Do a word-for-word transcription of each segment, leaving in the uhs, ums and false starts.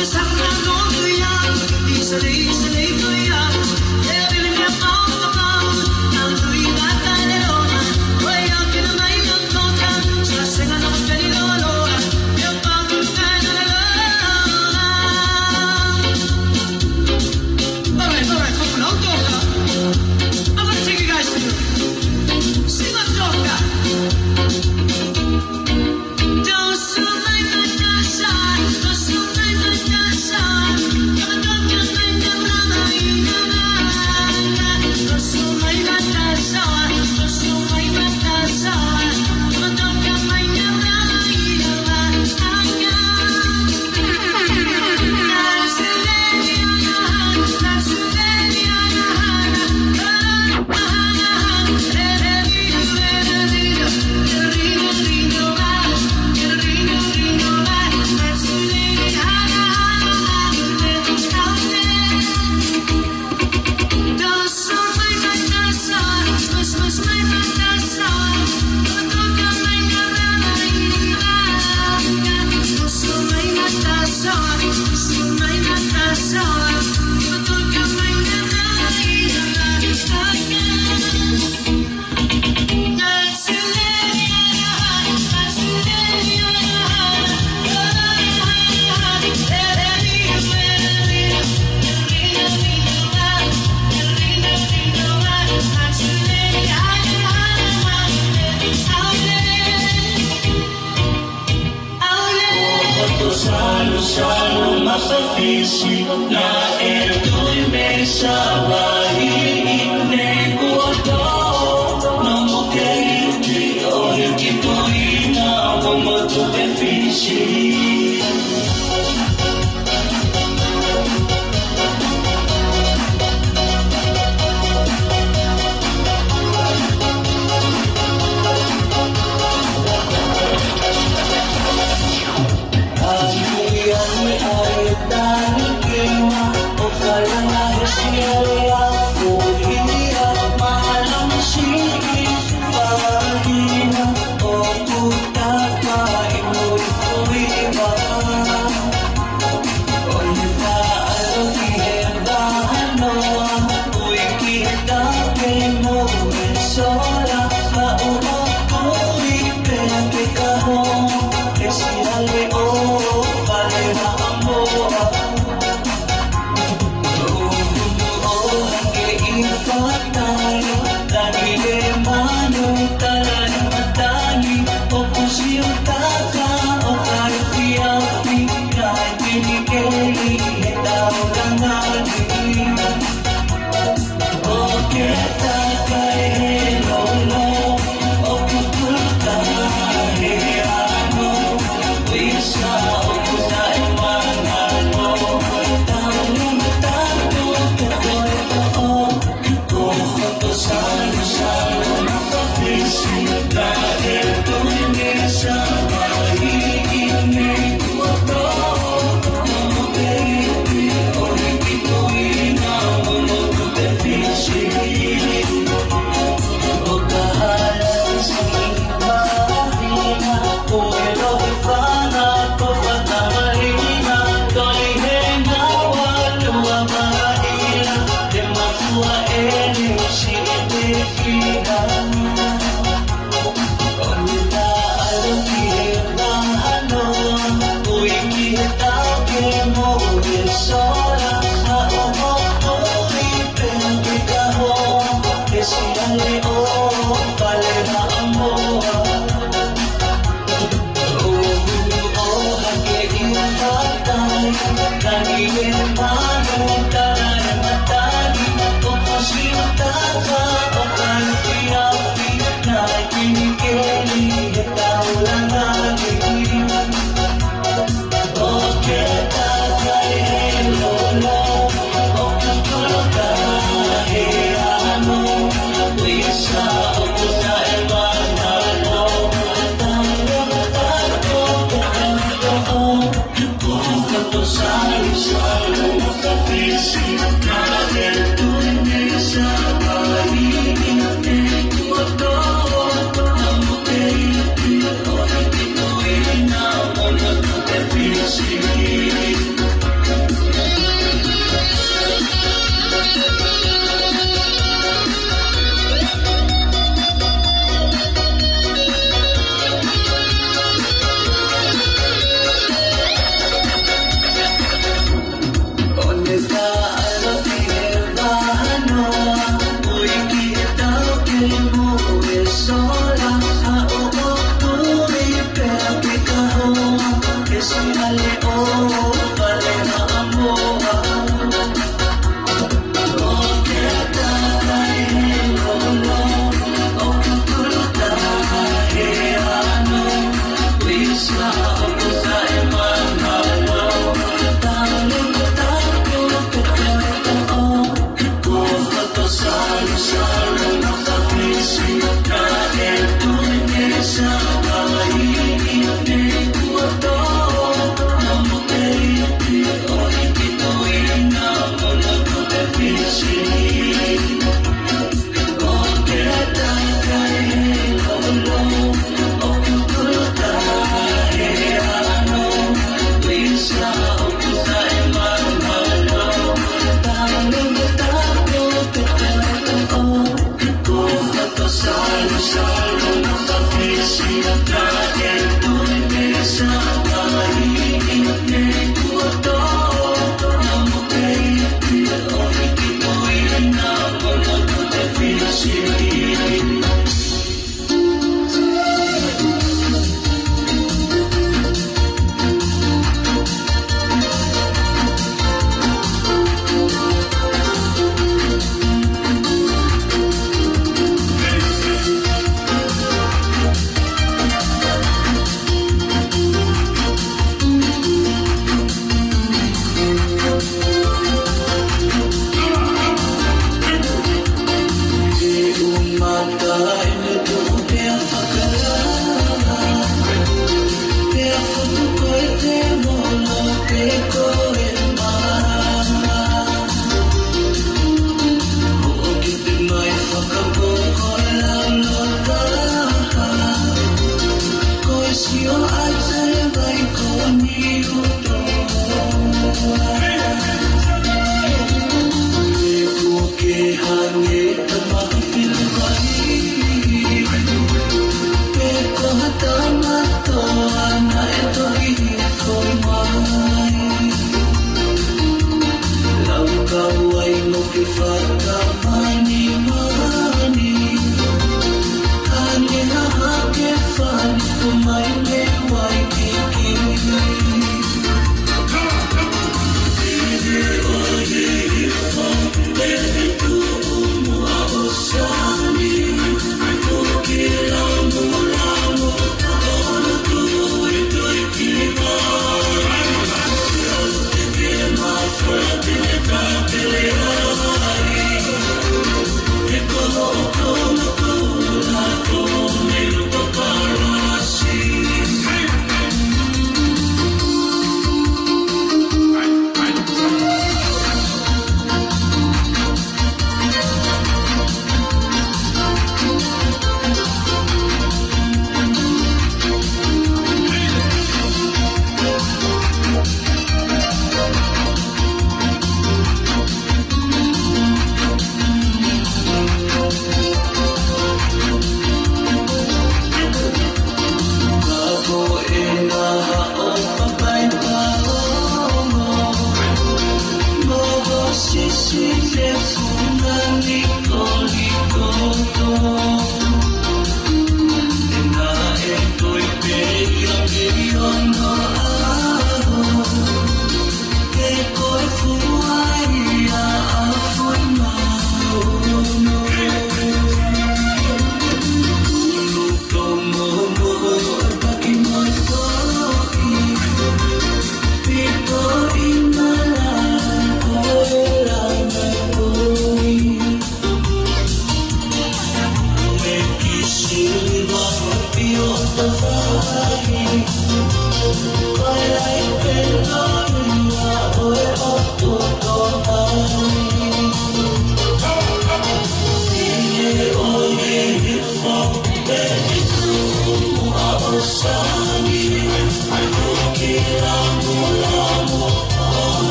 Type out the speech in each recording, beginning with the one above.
All right, all right, come on, don't talk. I'm gonna take you guys through. Sing a talk. Ko hoto salusalu mafafisi naʻe tui mei Savaiʻi, ne kuo tō nomu keiti ʻo hiki tuʻi na mo motu pē Fisi.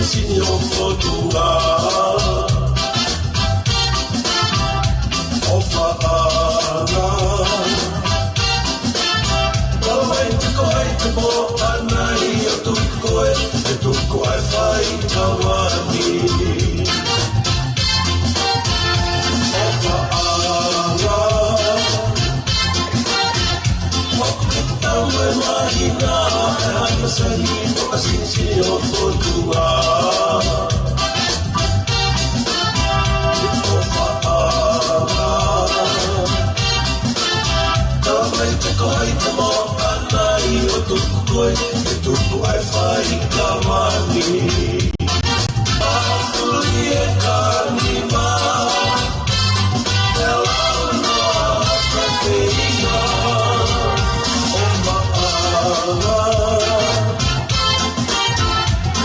Sini ʻo Fotunga, ʻofa ʻana. Tala mai pe ko hai te moʻa nai ʻo tuku koe, ʻe tuku ai fai ka mani. ʻOfa ʻana. Hoku tau e mahina, e hana sani, ʻo ka sinisini ʻo Fotunga. ʻOfa ʻana. Tala mai pe ko hai te moʻa nai ʻo tuku koe, ʻe tuku ai fai ka mani. Afuli e kaniva, e lau noa ka feinga, ʻofa ʻana.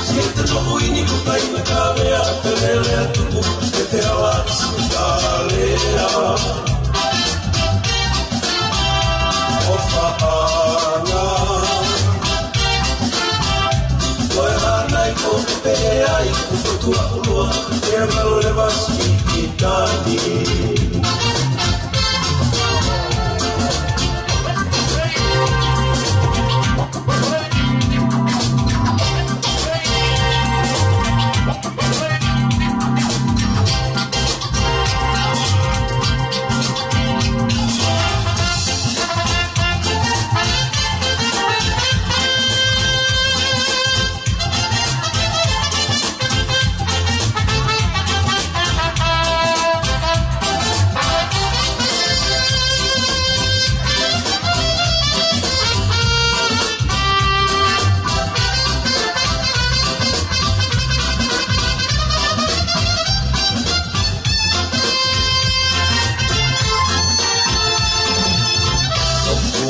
Sini te moʻui ni ko kai me ka mea, te lele atu, te te ala, ka lea. ʻOfa ʻana. Ko e hana i ko te pehē ai, ko Fotunga ʻUlua, ke malu leva siki tani.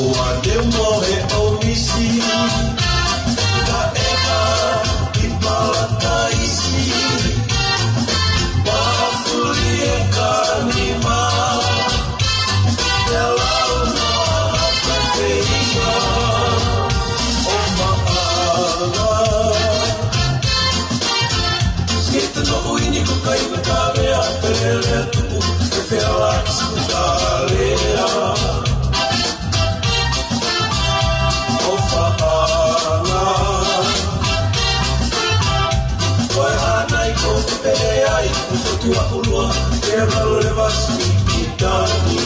Ua ne mohe ʻo misi, ka ʻeka i palataisi. Pafuli e kaniva, e lau noa ka feinga, ʻofa ʻana. Sini te moʻui ni ko kai me ka mea, te lele atu, te te ala, ka lea. ʻOfa ʻana. Ko e hana i ko te pehē ai, ko Fotunga ʻUlua, ke malu leva siki tani.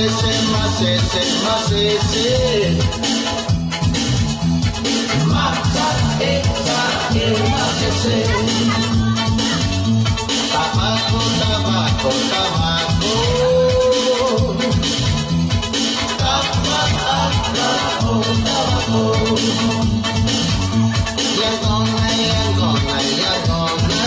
Masese, masese, masese. Mata e ta e masese. Tabaco, tabaco, tabaco. Tabaco, tabaco. Yangona, yangona, yangona.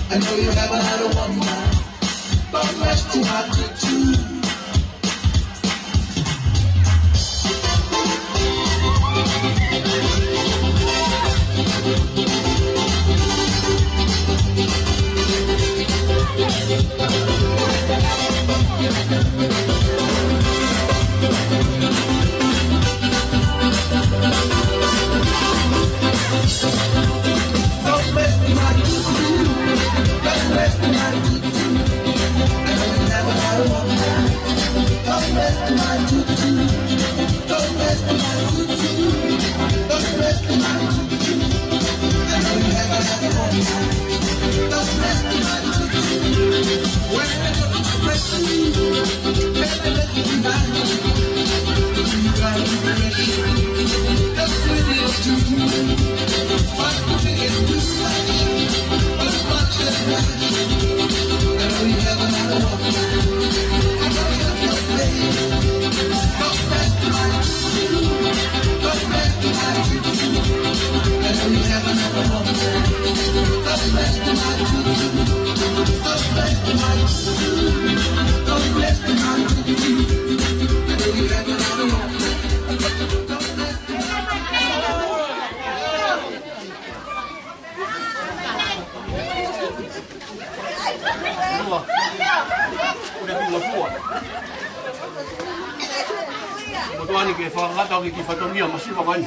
I know you have a lot of woman. Don't mess too hard to do. Mo tuani ke fakakata ki, ki fatongia masiva mai.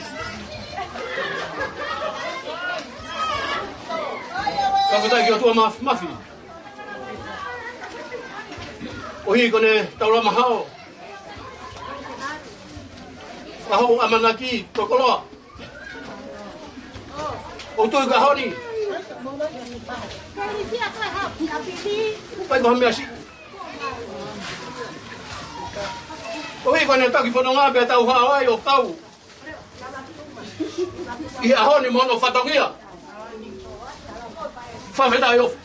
Ka ko tai ki ʻOtua maf-, mafi. ʻOi ko ʻene taulama hao. Ka hoʻo ʻamanaki, tokoloa. ʻOku tui ka honi. Pai ko ha meʻa siʻi. ʻOi ko ʻene taki fononga pea tau hao ai ʻo kau ʻi he ʻaho ni mo hono fatongia. Fakafetaʻi ʻofa.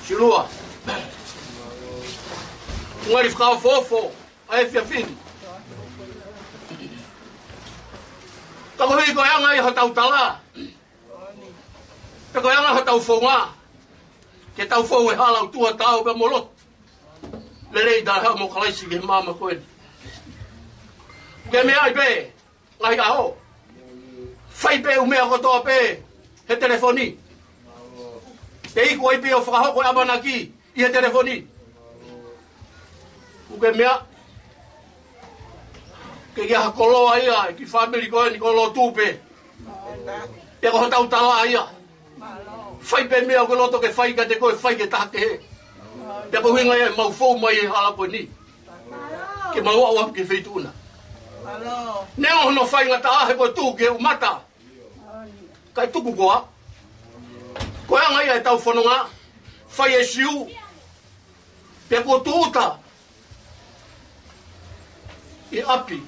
Silua. Ngali fakaofoofo ʻa e efiafi ni. Ka koeʻuhi ko e anga ia hotau tala. Pea ko e anga hotau founga. Ke tau fou he hala ʻo tuʻa taau pea mo lotu. Lelei taha mo Kalaisi ki he māmani ko eni. Ke meʻa ai pē, ngaahi ʻaho. Fai pē ʻū meʻa kotoa pē he telefoni. Ke iku ai pē ʻo fakahoko e ʻamanaki ʻi he telefoni. ʻOku ke meʻa. Ke ʻi ai ha koloa ia, ki he fāmili ko eni ko e lotu pē. Pea ko hotau tala ia. Fai pē meʻa ʻoku ke loto ke fai kiate koe, fai ki he taha kehe. Pea ko e ʻuhinga ia ʻemau fou mai he hala ko eni. Ke mau aʻu ki he feituʻu na. Neongo hono faingataʻa he ko e tuʻu ki he ʻumata. Kae tuku koā. Ko e anga ia ʻetau fononga, fai e siu. Pea ko e tūʻuta ʻi ʻapi,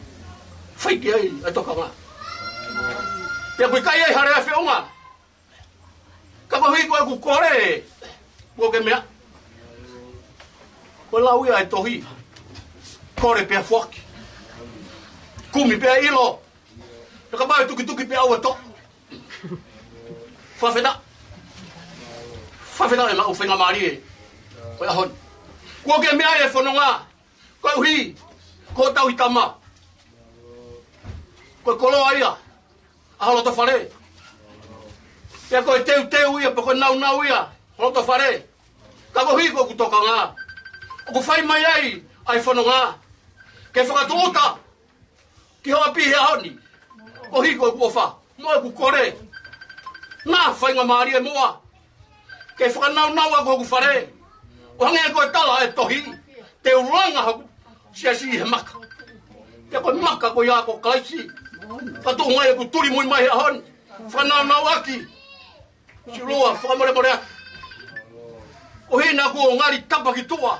fai ki ai ʻa e tokanga. Pea ko e ʻikai ai ha lea feʻunga. Tohi ko ʻeku kole, kuo ke meaʻi. Ko e lau ia ʻa e tohi. Kole pea foaki. Kumi pea ʻilo. Pea kapau ʻe tukituki pea ʻoua ʻe toʻo. Fakafetaʻi. Fakafetaʻi ʻemau faingamālie ʻo e ʻaho ni. Kuo ke meaʻi e fononga. Koeʻuhi ko hotau tama. Ko e koloa ia ʻa ho loto fale. Pea ko e teuteu ia, pe ko e nāunau ia ho loto fale. Ka koeʻuhi ko ʻeku tokanga, ʻoku fai mai ai ʻa e fononga ke fakatūʻuta ki ho ʻapi he ʻaho ni, koeʻuhi ko ʻeku ʻofa mo ʻeku kole. Naʻa faingamālie muʻa ke fakanāunau ʻaki hoku fale, ʻo hangē ko e tala ʻa e tohi, te u langa hoku siasi he maka. Pea ko e maka ko ia ko Kalaisi. Fakatū mai ʻeku tuli mui mai he ʻaho ni, fakanāunau ʻaki. Siulua, fakamolemole atu. Ko e hā naʻa kuo ngali tapa ki tuʻa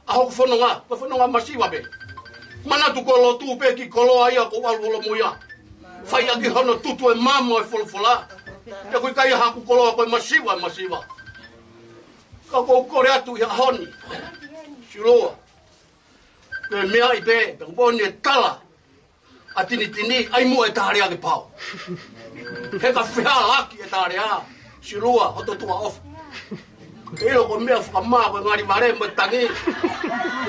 ʻa hoku fononga, ko e fononga masiva pē. Manatu ko e lotu pē ki koloa ia kuo u ʻalu holo mo ia. Fai ʻaki hono tutu e maama ʻo e folofola. Pea ʻoku ʻikai haku koloa, ko e masiva, masiva. Ka ʻoku ou kole atu ʻi he ʻaho ni, Siulua, ke meaʻi pē, pea kuo pau ni e tala ʻa Tinitini, ʻai muʻa e tā lea ke pau. He ka fehālaaki e tā lea, Siulua, hoto tuʻa ʻofa. ʻIlo ko e meʻa fakamā ko e ngali vale mo e tangi.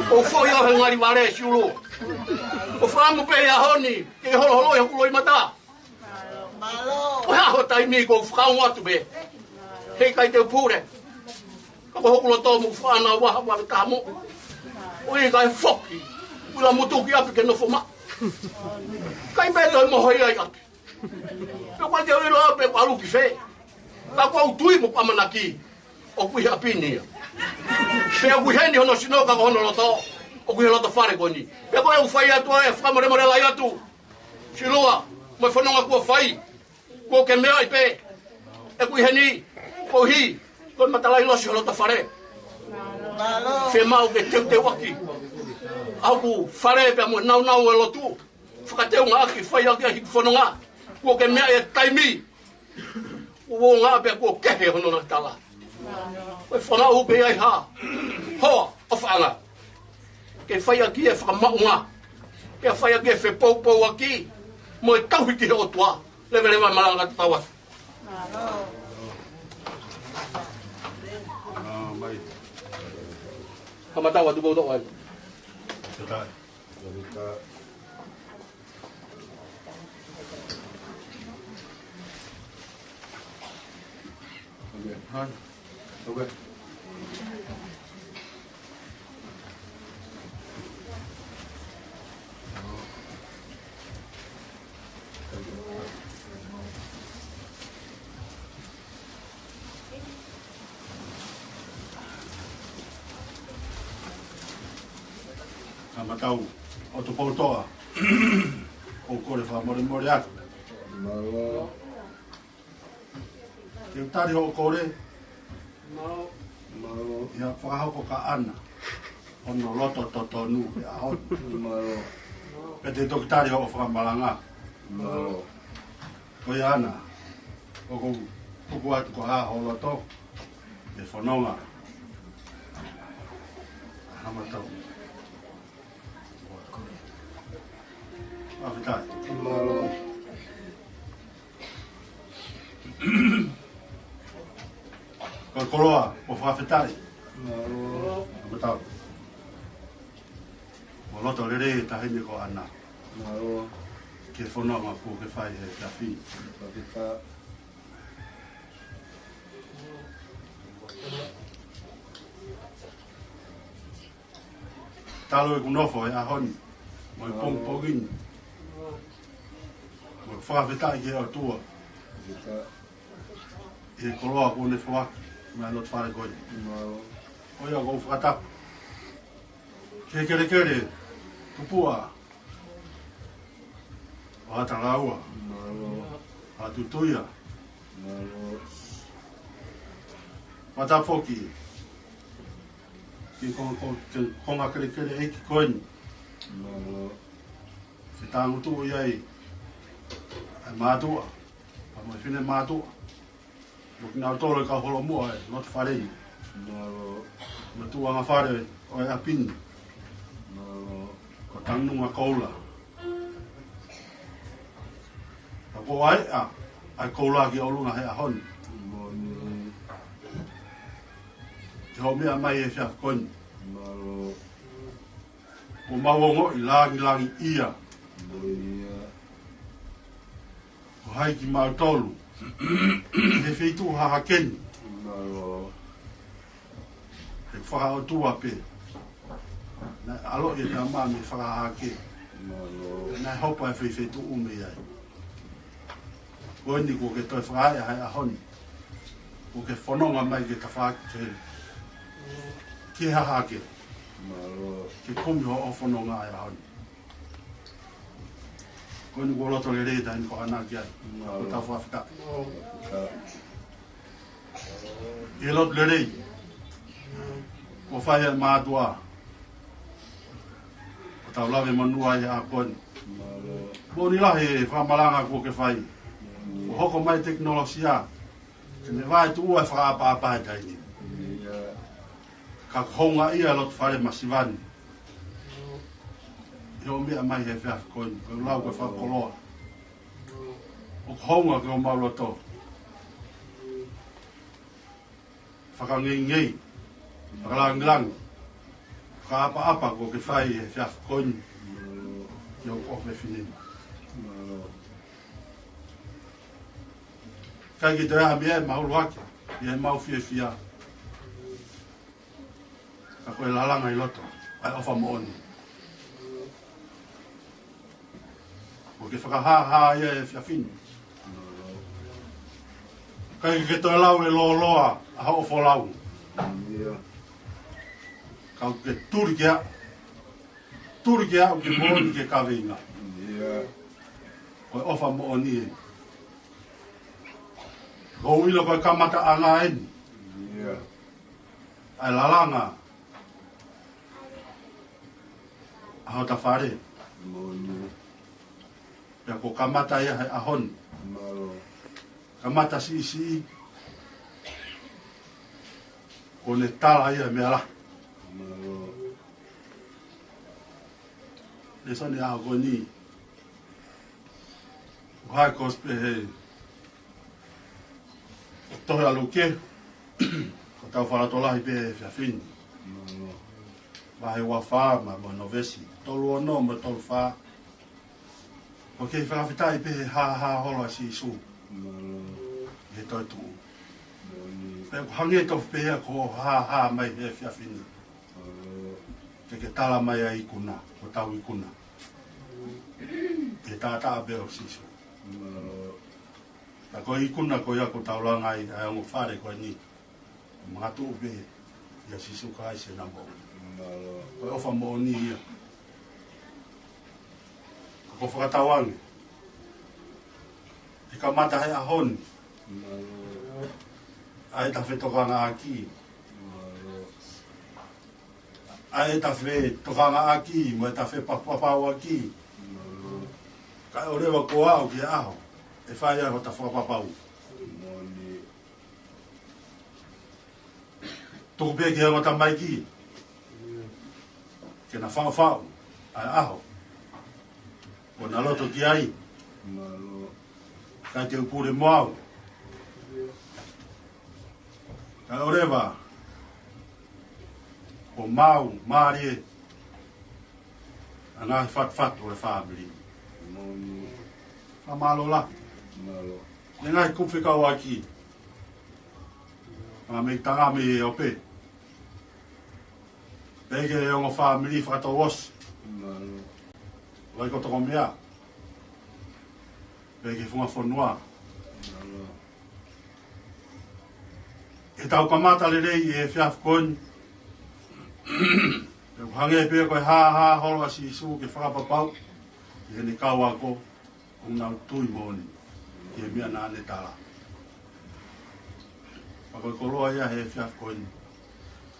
ʻOku ou foʻi au he ngali vale, Siulua. ʻOku ou fakaʻamu pē he ʻaho ni ke holoholoi hoku loʻimata. Ko e hā ho taimi, ʻoku ou fakaongo atu pē. Heʻikai te u pule. Ka ko hoku loto mo fana ua ha ua taha mo. ʻOku ʻikai foki ʻo ʻalu mutu ki ʻapi ke nofo maʻu. ʻIkai pē toe mohe ia ʻi ʻapi. Pea ʻoku ʻikai te u ʻilo pe ʻoku ʻalu ki fē. Ka ʻoku ou tui mo ʻamanaki ʻoku ʻi he ʻapi ni ia. Pea ʻoku ʻi heni hono sino ka ko hono loto ʻoku ʻi he loto fale ko eni. Pea ko ʻeku fai atu ʻa e fakamolemole lahi atu, Siulua, mo e fononga kuo fai. Kuo ke meaʻi pē. ʻOku ʻi heni, koeʻuhi ko e matalaʻilosi ho loto fale. Fiemaʻu ke teuteuʻaki ʻa hoku fale pea mo e nāunau ʻo e lotu. Fakateungaʻaki, fai ʻaki ʻa e fononga. Kuo ke meaʻi e taimi. Kuo ngā pea kuo kehe hono natala. Ko e fakaʻuhinga pē ia ʻi ha hoa ʻofaʻanga ke fai ʻaki e fakamaʻunga, pea fai ʻaki e fepoupouaki mo e tauhi ki he ʻOtua. Leveleva e malanga, tatau atu. Ā, mai. Hamatau atu koutou ai. Tatau. Hamatau ʻo Tupoutoʻa, ʻoku ou kole fakamolemole atu. Mālō. Ke u tali hoʻo kole. Mālō. ʻI ha fakahoko kaʻana hono loto totonu he ʻaho ni. Mālō. Pea te u toki tali hoʻo fakamalanga. Mālō. Ko ia ʻana, ʻoku ou tuku atu ko e hā ho loto he fononga. Hamatau. Fakafetaʻi. Mālō. Ko e koloa ʻo e fakafetaʻi. Mālō. Hamatau. Mo e loto lelei e taʻahine ko ʻAna. Mālō. Ki he fononga kuo ke fai he efiafi ni. Fakafetaʻi. Talu ʻeku nofo he ʻaho ni mo e pongipongi ni, mo e fakafetaʻi ki he ʻOtua ʻi he koloa kuo ne foaki maʻa e loto fale ko eni. ʻO ia ʻoku ou fakatapu ki he kelekele tupuʻa ʻo Atalaua, ʻa Tutuia. Fakatapu foki ki he ko-, ko-, ki he konga kelekele ʻeiki ko eni. Fetāngutuʻu ai ʻa e mātuʻa, pea mo e finemātuʻa. Mo kinautolu e kau holomuʻa ʻo e loto fale ni. Mālō. Mo e tuʻuʻanga fale ʻo e ʻapi ni. Mālō. Ko Tanunga Koula. Ka ko e ʻai ʻa e koula ki ʻolunga he ʻaho ni. Moʻoni. Ke hoʻo meʻa mai he efiafi ko eni. Mālō. Kuo mau ongoʻi langilangiʻia. Moʻoni ia. Ko hai kimautolu he feituʻu hahake ni. Mālō. He fakaʻotua pē. Naʻe ʻaloʻi e tama mei he fakahahake. Mālō. Naʻe hopo e feifeituʻu mei ai. Ko eni kuo ke toe fakaʻai he ʻaho ni. Kuo ke fononga mai ke tafaʻaki ki he hahake. Mālō. Ke kumi hoʻo fononga he ʻaho ni. Ko eni kuo loto lelei taimi ko ena ki ai. Mālō. Ko tau fakafetaʻi. Ka. ʻI he loto lelei kuo fai ʻe he mātuʻa, ʻo tau lave monū ai he ʻaho ni. Mālō. Moʻoni lahi e fakamalanga kuo ke fai. Kuo hoko mai tekinolosia ke ne vaetuʻua e fakaʻapaʻapa he taimi ni. Ia. Ka ko e hounga ia e loto fale masiva ni. Ke hoʻo meʻa mai he efiafi ko eni, ko e lau ko e fakakoloa. ʻOku hounga ki homau loto. Fakangeingei, fakalangilangi, fakaʻapaʻapa kuo ke fai he efiafi ko eni ki hoʻo fefine ni. ʻIkai ke toe ʻi ai ha meʻa ʻe mahulu hake ʻi heʻemau fiefia. Ka ko e lalanga ʻi loto ʻa e ʻofa moʻoni. Kuo ke fakahāhā ia he efiafi ni. ʻIkai ke toe lau e lōloa ʻa hoʻo folau. Ia. Ka kuo ke tuli ki ai. Tuli ki ai ʻo ke moʻoni ki he kaveinga. Ia. Ko e ʻofa moʻoni eni. Ko e ʻuhinga ko e kamataʻanga eni. Ia. ʻA e lalanga ʻa hota fale. Moʻoni. Pea kuo kamata ia he ʻaho ni. Mālō. Kamata siʻisiʻi. Kuo ne tala ia meʻa lahi. Mālō. Lēsoni ʻaho ko eni. ʻOku hā e kosipeli he tohi ʻa Luke, ko e tau fakalotolahi pē he efiafi ni. Vahe ua fā mo e veesi tolu ono mo e tolu fā. ʻOku kei fakafetaʻi pē he hāhā holo ʻa Sīsū he toetuʻu. Pea ʻoku hangē tofu pē ia ko hoʻo hāhā mai he efiafi ni. Ke ke tala mai ʻa e ikuna, ko hotau ikuna. Ke taʻataʻa pē ʻo Sīsū. Ka ko e ikuna ko ia ʻoku tau langa ai ʻa e ongo fale ko eni. Makatuʻu pē ʻia Sīsū Kalaisi ʻena moʻui. Ko e ʻofa moʻoni ia. Ka ko e fakatauange. ʻE kamata he ʻaho ni. ʻA e ta fetokangaʻaki. ʻA e ta fetokangaʻaki, mo e ta fepapauʻaki. Kae ʻoua leva kuo aʻu ki he ʻaho ʻe fai ai hota fakapapau. Tuku pē ki he ongo tamaiki ke na faʻufaʻu ʻa e ʻaho ʻoku na loto ki ai. Kae te u pule mo au. Kae ʻoua leva kuo mau mālie ʻa e ngaahi fatufatu ʻo e fāmili. Fakamālō lahi. Mālō. Ngaahi kupu fekauʻaki. Ngaahi meʻa tangata mei he ope. Pea ki he ongo fāmili fakatouʻosi. Mālō. Vai ko toko meʻa. Pea ki he funga fonua. Mālō. ʻE tau kamata lelei he efiafi ko eni. Pea ʻoku hangē pē ko e hāhā holo ʻa Sīsū ke fakapapau ʻi heʻene kau ako ʻoku nau tui moʻoni ki he meʻa naʻa ne tala. Pea ko e koloa ia he efiafi ko eni.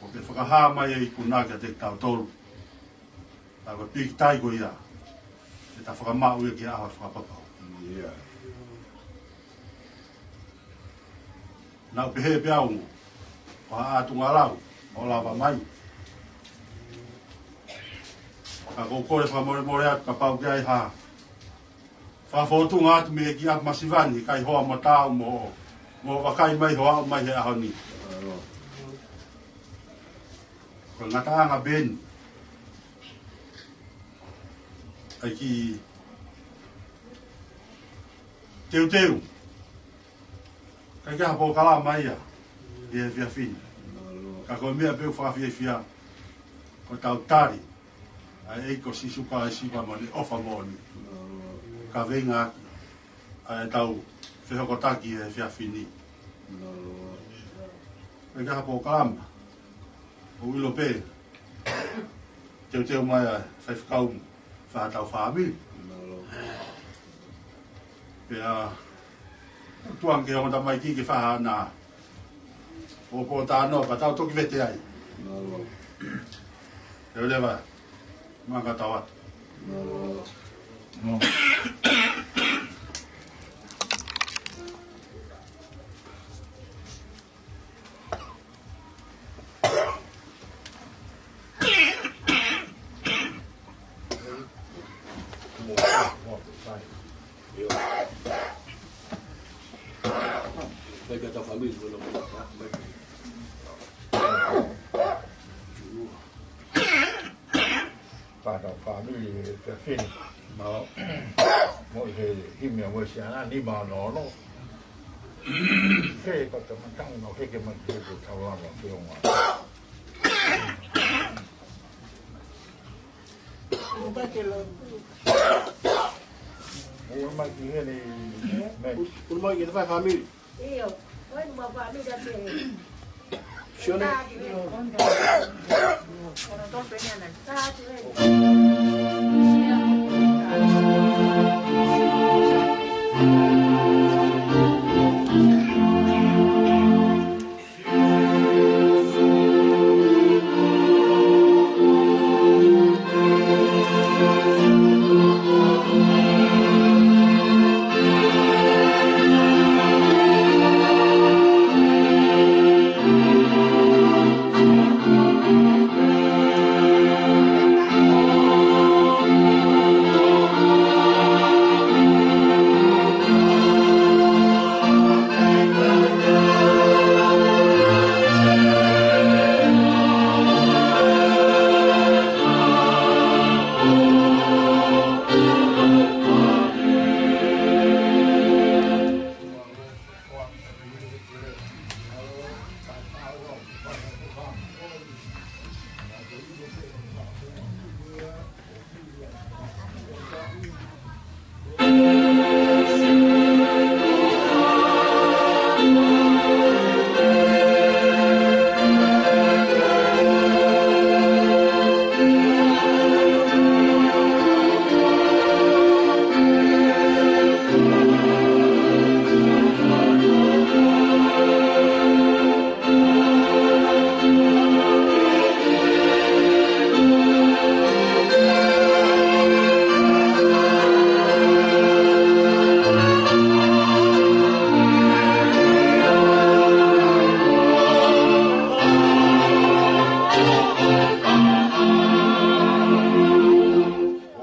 Kuo ke fakahā mai e ikuna kiate kitautolu. Pea ko e pīkitai ko ia ke ta fakamaʻu ia ki he ʻaho fakapapau. Ia. Naʻu pehē pē au, ko ha ʻatungalau ʻo lava mai. Ka ʻoku ou kole fakamolemole atu kapau ʻoku ʻi ai ha fakafōtunga atu mei he ʻEiki ʻapi masiva ni, kae hoa mo taau mo, mo vakai mai hoʻo aʻu mai he ʻaho ni. Ko e ngataʻanga pē eni ʻa e kiʻi teuteu. ʻIkai ke ʻi ai ha polokalama ia ʻi he efiafi ni. Ka ko e meʻa pē ʻoku fakafiefia, ko ʻetau tali ʻa e ʻEiki ko Sīsū Kalaisi pea mo ʻene ʻofa moʻoni. Kaveinga ʻaki ʻa ʻetau fehokotaki ʻi he efiafi ni. ʻIkai ke ʻi ai ha polokalama, ʻoku ou ʻilo pē, teuteu mai ʻa e faifekau mo e fātau fāmili. Pea tuku ange ki he ongo tamaiki ke fai haʻana pōtalanoa, pea tau toki vete ai. Te u leva, maka tau atu. Fātau fāmili he efiafi ni. Mālō. Mo e himi ʻa Uēsiliana, nima ono ono. Fē pata matang no heke mai ki he ko tau lava ke onga. Ua mai ki heni, Max. Ua mai ki he fāmili. ʻIo, ʻoua ʻe mau fāmili ake. Sione.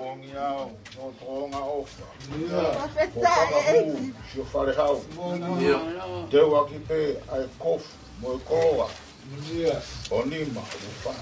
Ongi au, no tōnga ʻofa. Fakafetaʻi. Ko e papa hū, sio fale hau. Teu ʻaki pē ʻa e kofu mo e koloa ʻo nima ʻoku fai.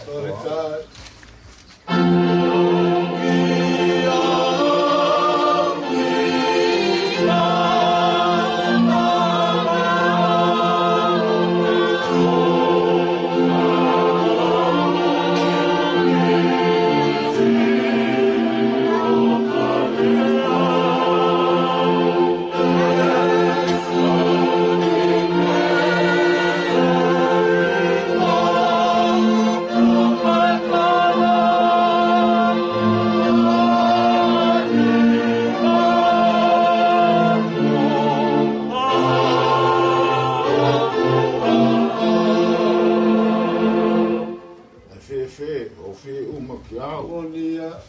ʻE fēfē hoʻo feʻuma kiate au?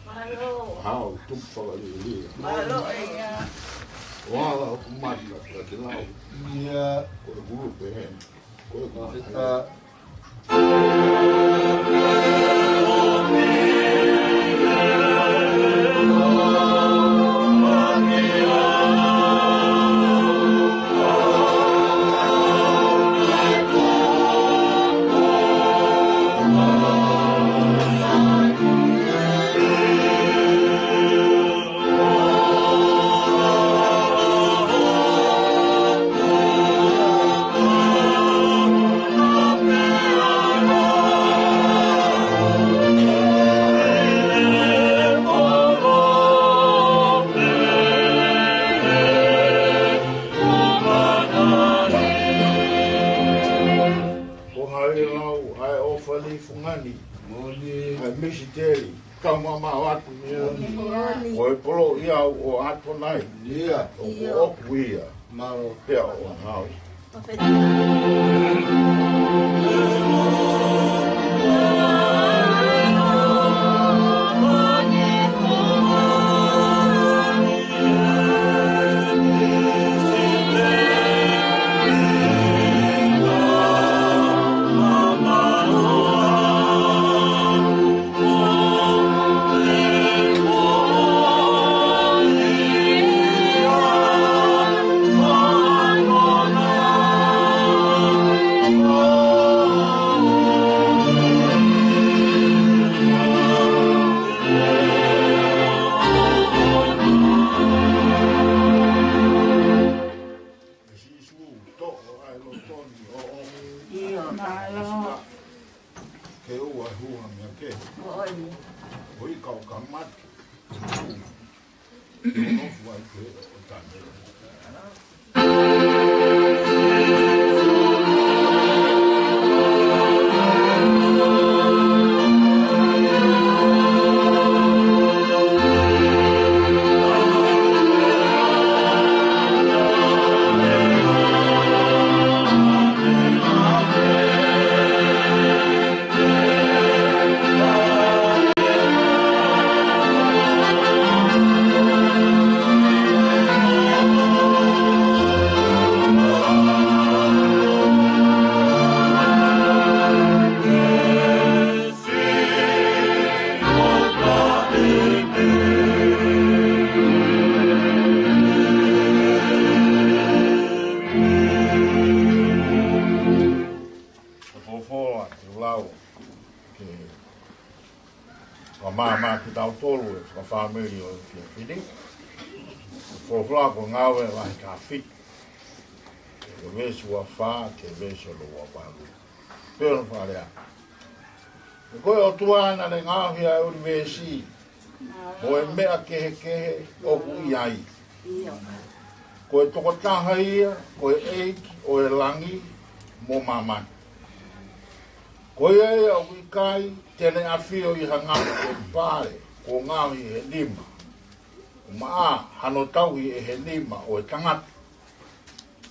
Mālō. Hau tupu fakalielia. Mālō ʻEiki. ʻO ala hoku mata kiate au. Ia, ko e hulu pē hē. Ko e hulu pē hē. Ko hai lau ʻa e ʻofa ni fungani. Moʻoni. ʻA e misiteli. Kau mamao atu. Moʻoni. Ko e polo ia ʻo ʻAtonai. Ia. ʻOku ʻoku ia. Mālō. Pea ʻoku nau. Sīsū, toʻo ʻa e loto ni ʻo ʻomi. ʻIo, mālō. Ke ʻoua ʻe hū ha meʻa kehe. ʻOi. ʻOi, ka ʻo ka mate. Ke nofo ai pē ʻo tane. Folofola ke lau ke fakamāmā kitautolu ʻi he fakafāmili ʻo e efiafi ni. Folofola ko e Ngāue vahe taha fitu, ko e veesi ua fā ki he veesi hono ua valu. Pea ʻoku fakalea: He ko e ʻOtua naʻa ne ngaohi ʻa e ʻunivēsi mo e meʻa kehekehe ʻoku ʻi ai. Ko e tokotaha ia ko e ʻEiki ʻo e langi mo māmani. Ko ia ia ʻoku ʻikai te ne ʻafio ʻi ha ngaahi temipale kuo ngaohi ʻe he nima, ʻo maʻa hano tauhi ʻe he nima ʻo e tangata.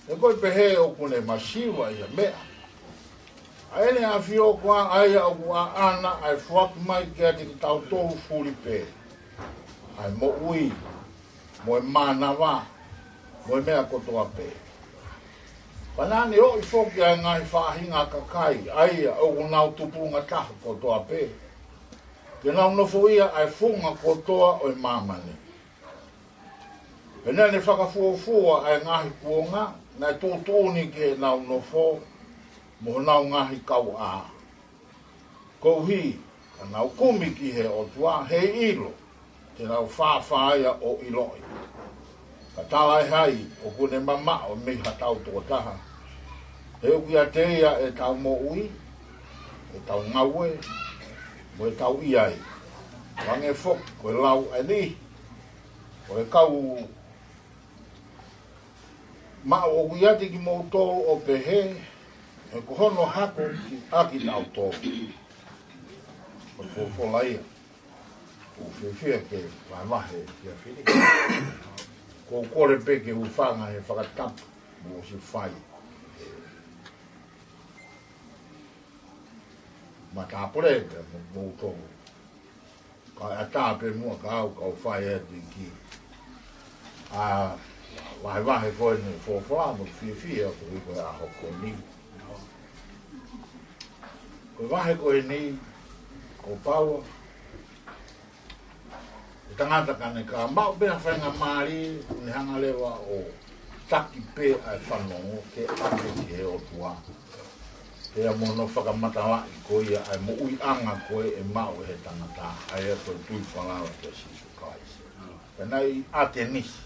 He ko e pehē ʻoku ne masiva ʻi ha meʻa. ʻA ʻene ʻafio koā ʻa ia ʻoku ʻaʻana ʻa e foaki mai kiate kitautolu fuli pē ʻa e moʻui mo e mānava mo e meʻa kotoa pē. Pea naʻa ne ʻoʻi foki ʻa e ngaahi faʻahinga kakai ʻa ia ʻoku nau tupulunga taha kotoa pē, ke nau nofoʻia ʻa e funga kotoa ʻo e māmani. Pea naʻa ne fakafuofua ʻa e ngaahi kuonga naʻe tuʻutuʻuni ke nau nofo mo honau ngaahi kauʻā, koeʻuhi ka nau kumi ki he ʻOtua, heiʻilo te nau fāfā ia ʻo ʻiloʻi. Ka talaʻehai ʻoku ne mamaʻo mei ha tau tokotaha, he ʻoku ʻiate ia ʻetau moʻui, ʻetau ngāue, mo ʻetau ʻi ai. Hangē foki ko e lau ʻa e niʻihi ʻo e kau maʻu ʻoku ʻiate kimoutolu ʻo pehē, he ko hono hako ki, ʻa kitautolu. Ko e folofola ia. ʻOku ou fiefia ke vahevahe he efiafi ni. ʻOku ou kole pē ke u hūfanga he fakatapu kuo ʻosi fai. Matāpule pē mo, moutolu. Ka ʻatā pē muʻa ka u, ka u fai atu ki. ʻA, Vahevahe ko eni folofola mo fiefia ko e ʻaho ko eni. Ko e vahe ko eni, ko Paula, e tangata ka ne ka maʻu pē ha faingamālie, ne hanga leva ʻo taki pē ʻa e fanongo ke ʻave ki he ʻOtua. Pea mo hono fakamatalaʻi ko ia ʻa e moʻuiʻanga ko ē ʻe maʻu ʻe he tangata, ʻa ia ko e tui falala kia Sīsū Kalaisi. Pea naʻe ʻi ʻAtenisi.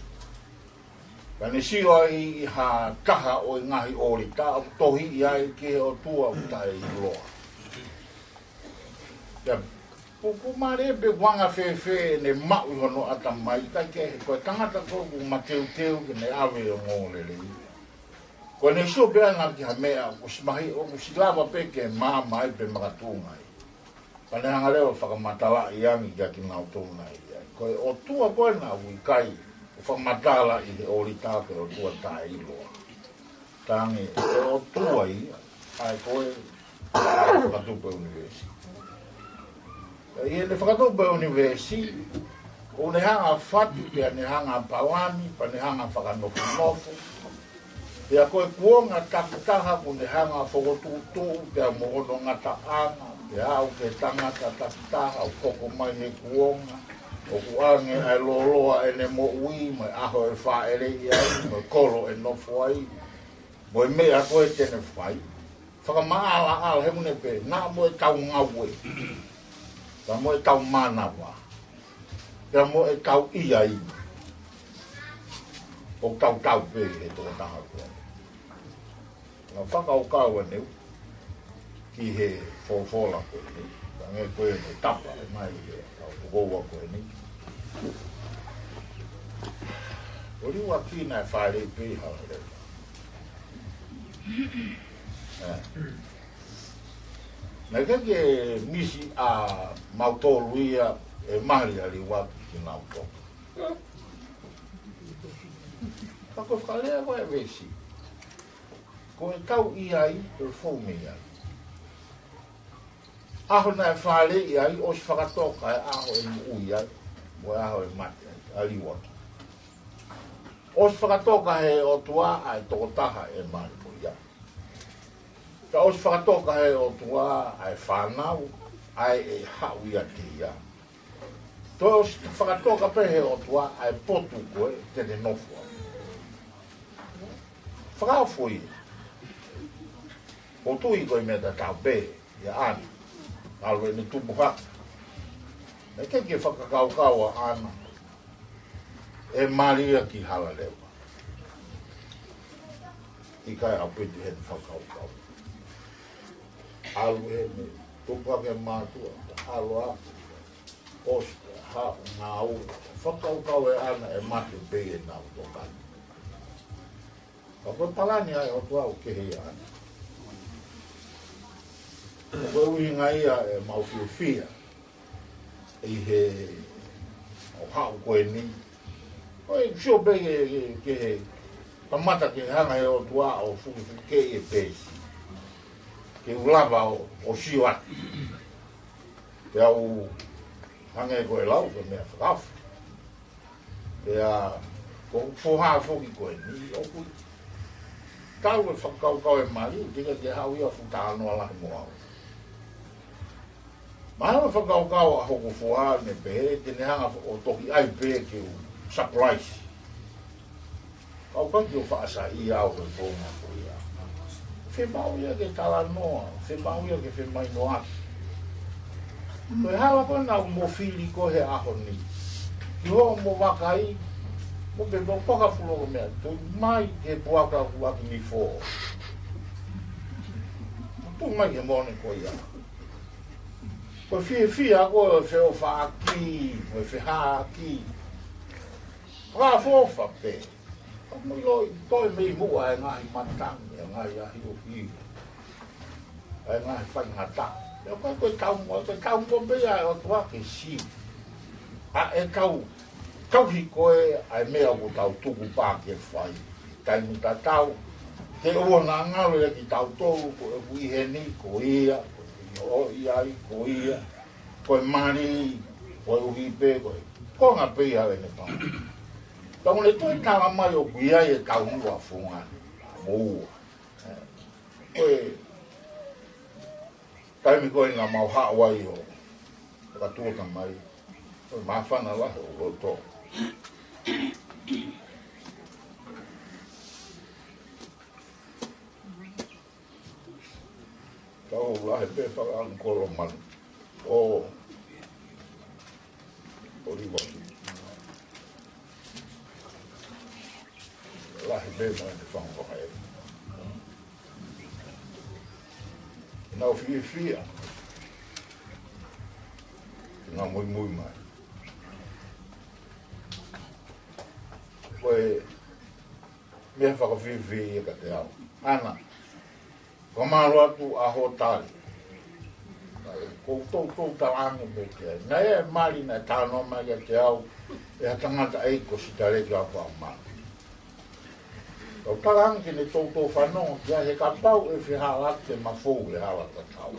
Pea ne sio ai ʻi ha taha ʻo e ngaahi ʻōlita, ʻoku tohiʻi ai ki he ʻotua ʻoku taʻeʻiloa. Pea pukumalie pe ʻoku anga fēfē ʻene maʻu ʻi hono ʻatamai, ʻikai ke, ko e tangata ko ē ʻoku mateuteu ke ne ʻave ʻo ngō lelei. Ko ʻene sio pē ʻana ki ha meʻa, ʻoku ʻosi mahi, ʻoku ʻosi lava pē ke maama ai pe makatuʻunga ai. Pea ne hanga leva ʻo fakamatalaʻi ange kia kinautolu naʻe ʻi ai. Ko e ʻotua ko ē naʻe ʻikai, ʻo fakamatalaʻi he ʻōlita ko e ʻotua taʻeʻiloa. Tangi, ko e ʻotua ia, ʻa ia ko e fakatupu ʻunivēsi. ʻI heʻene fakatupu ʻunivēsi, ʻoku ne hanga fatu, pea ne hanga palani, pea ne hanga fakanofonofo. Pea ko e kuonga takitaha ʻoku ne hanga fokotuʻutuʻu, pea mo hono ngataʻanga, pea aʻu ki he tangata takitaha, ʻoku hoko mai he kuonga, ʻoku ʻoange ʻa e lōloa ʻene moʻui, mo e ʻaho ʻe fāʻeleʻi ai, mo e kolo ʻe nofo ai, mo e meʻa ko ē te ne fai. Fakamaʻalaʻala he mune pē, naʻa mo e tau ngāue, pea mo e tau mānava, pea mo e tau ʻi ai, ʻo tautau pē he tokotaha ko ē. Naʻa fakakaukau ʻaneu ki he folofola ko eni, ka nge ko e tapa ʻe mai he kau tokoua ko eni. ʻO liu ʻaki naʻe fāʻeleʻi pē hala leva. Ē. Naʻe ʻikai ke misi ʻa mautolu ia ʻe mali ʻa liu ʻaki kinautolu. Ka ko e fakalea ko ē veesi. Ko e tau ʻi ai, ko e fou mei ai. ʻAho naʻe fāʻeleʻi ai, ʻosi fakatoka e ʻaho ʻe moʻui ai, mo e ʻaho ʻe mate ai, ʻa liu ʻaki. ʻOsi fakatoka he ʻOtua ʻa e tokotaha ʻe mali ko ia. Ka ʻosi fakatoka he ʻOtua ʻa e fānau, ʻa ē ʻe haʻu ʻiate ia. Toe ʻosi fakatoka pē he ʻOtua ʻa e potu ko ē te ne nofo ai. Fakaofo ia. ʻOku ou tui ko e meʻa tatau pē ia ʻAna. ʻAlu ʻene tupu hake. Naʻe ʻikai ke fakakaukau ʻa ʻAna ʻe mali ia ki hala leva. ʻIkai, ʻaupito ʻene fakakaukau. ʻAlu ʻene tupu hake mātuʻa, ʻalu ʻa ʻosi, haʻu ngāue. Fakakaukau ʻe ʻAna ʻe mate pē ʻenau tokanga. Ka ko e palani ʻa e ʻOtua ʻoku kehe ia ʻAna. Ko e ʻuhinga ia ʻemau fiefia ʻi he ʻaho ko eni. Ko e sio pē ke, ke, ke he kamata ke hanga he ʻOtua ʻo fukefuke e peesi. Ke u lava ʻo, ʻo sio atu. Pea u hangē ko e lau, ko e meʻa fakaofo. Pea ko e foha foki ko eni, ʻoku tau e fakakaukau ʻe mali, ʻikai ke haʻu ia ʻo fuʻu talanoa lahi mo au. Mahalo e fakakaukau ʻa hoku foha ne pehē, te ne hanga ʻo toki ʻai pē ke u surprise. Kau ka ke u faʻa saiʻia au he founga ko ia. Fiemaʻu ia ke talanoa, fiemaʻu ia ke femahinoʻaki. Ko e hala ko ē naʻa mo fili ko ē he ʻaho ni. Ki hoʻomo vakai, mo pehē mo paka fulo ko e meʻa, toe mai ke puaka ʻoku ʻaki ni fō. Toe mai ke mone ko ia. Ko e fiefia ko e feʻofaʻaki, ko e fehāki. Fakaʻofoʻofa pē. Ka mui loi, toe mei muʻa e ngaahi matangi, e ngaahi ʻahiʻahi. E ngaahi faingataʻa. Pea ko e, ko e taumuʻa, ko e taumuʻa pē ia ʻa e ʻOtua ke siu. ʻA e tau, tauhi ko ē, ʻa e meʻa ʻoku tau tukupā ke fai. Taimi tatau, ke ʻoua naʻa ngalo ia kitautolu, ko ʻeku ʻi heni, ko ia, ko e ʻi ai, ko ia, ko e mali, ko e uhi pē, ko e, ko e ngā pē ia ʻene pā. Ka ʻoku ne toe tala mai ʻoku ʻi ai e taumuʻa fungani mo ua. Ko e taimi ko ē naʻa mau haʻu ai ʻo fakatuʻuta mai, ko e māfana lahi ʻo loto. Tau lahi pē fakaʻangikolo manu. ʻO, ʻo liva. Lahi pē mai te fanga fakae. Nau fiefia. Nau muimui mai. Ko e meʻa fakafiefia ia kiate au. ʻAna, fakamālō atu ʻa hoʻo tali. Ko u toutou talaange mai ki ai. Naʻe ʻi ai e mali naʻe talanoa mai kiate au ʻe ha tangataʻeiki ko Sitaleki Apaʻamanu. Ka u talaange ke ne toutou fanongo ki ai he kapau ʻe fehālaaki ke mafou he hala tatau.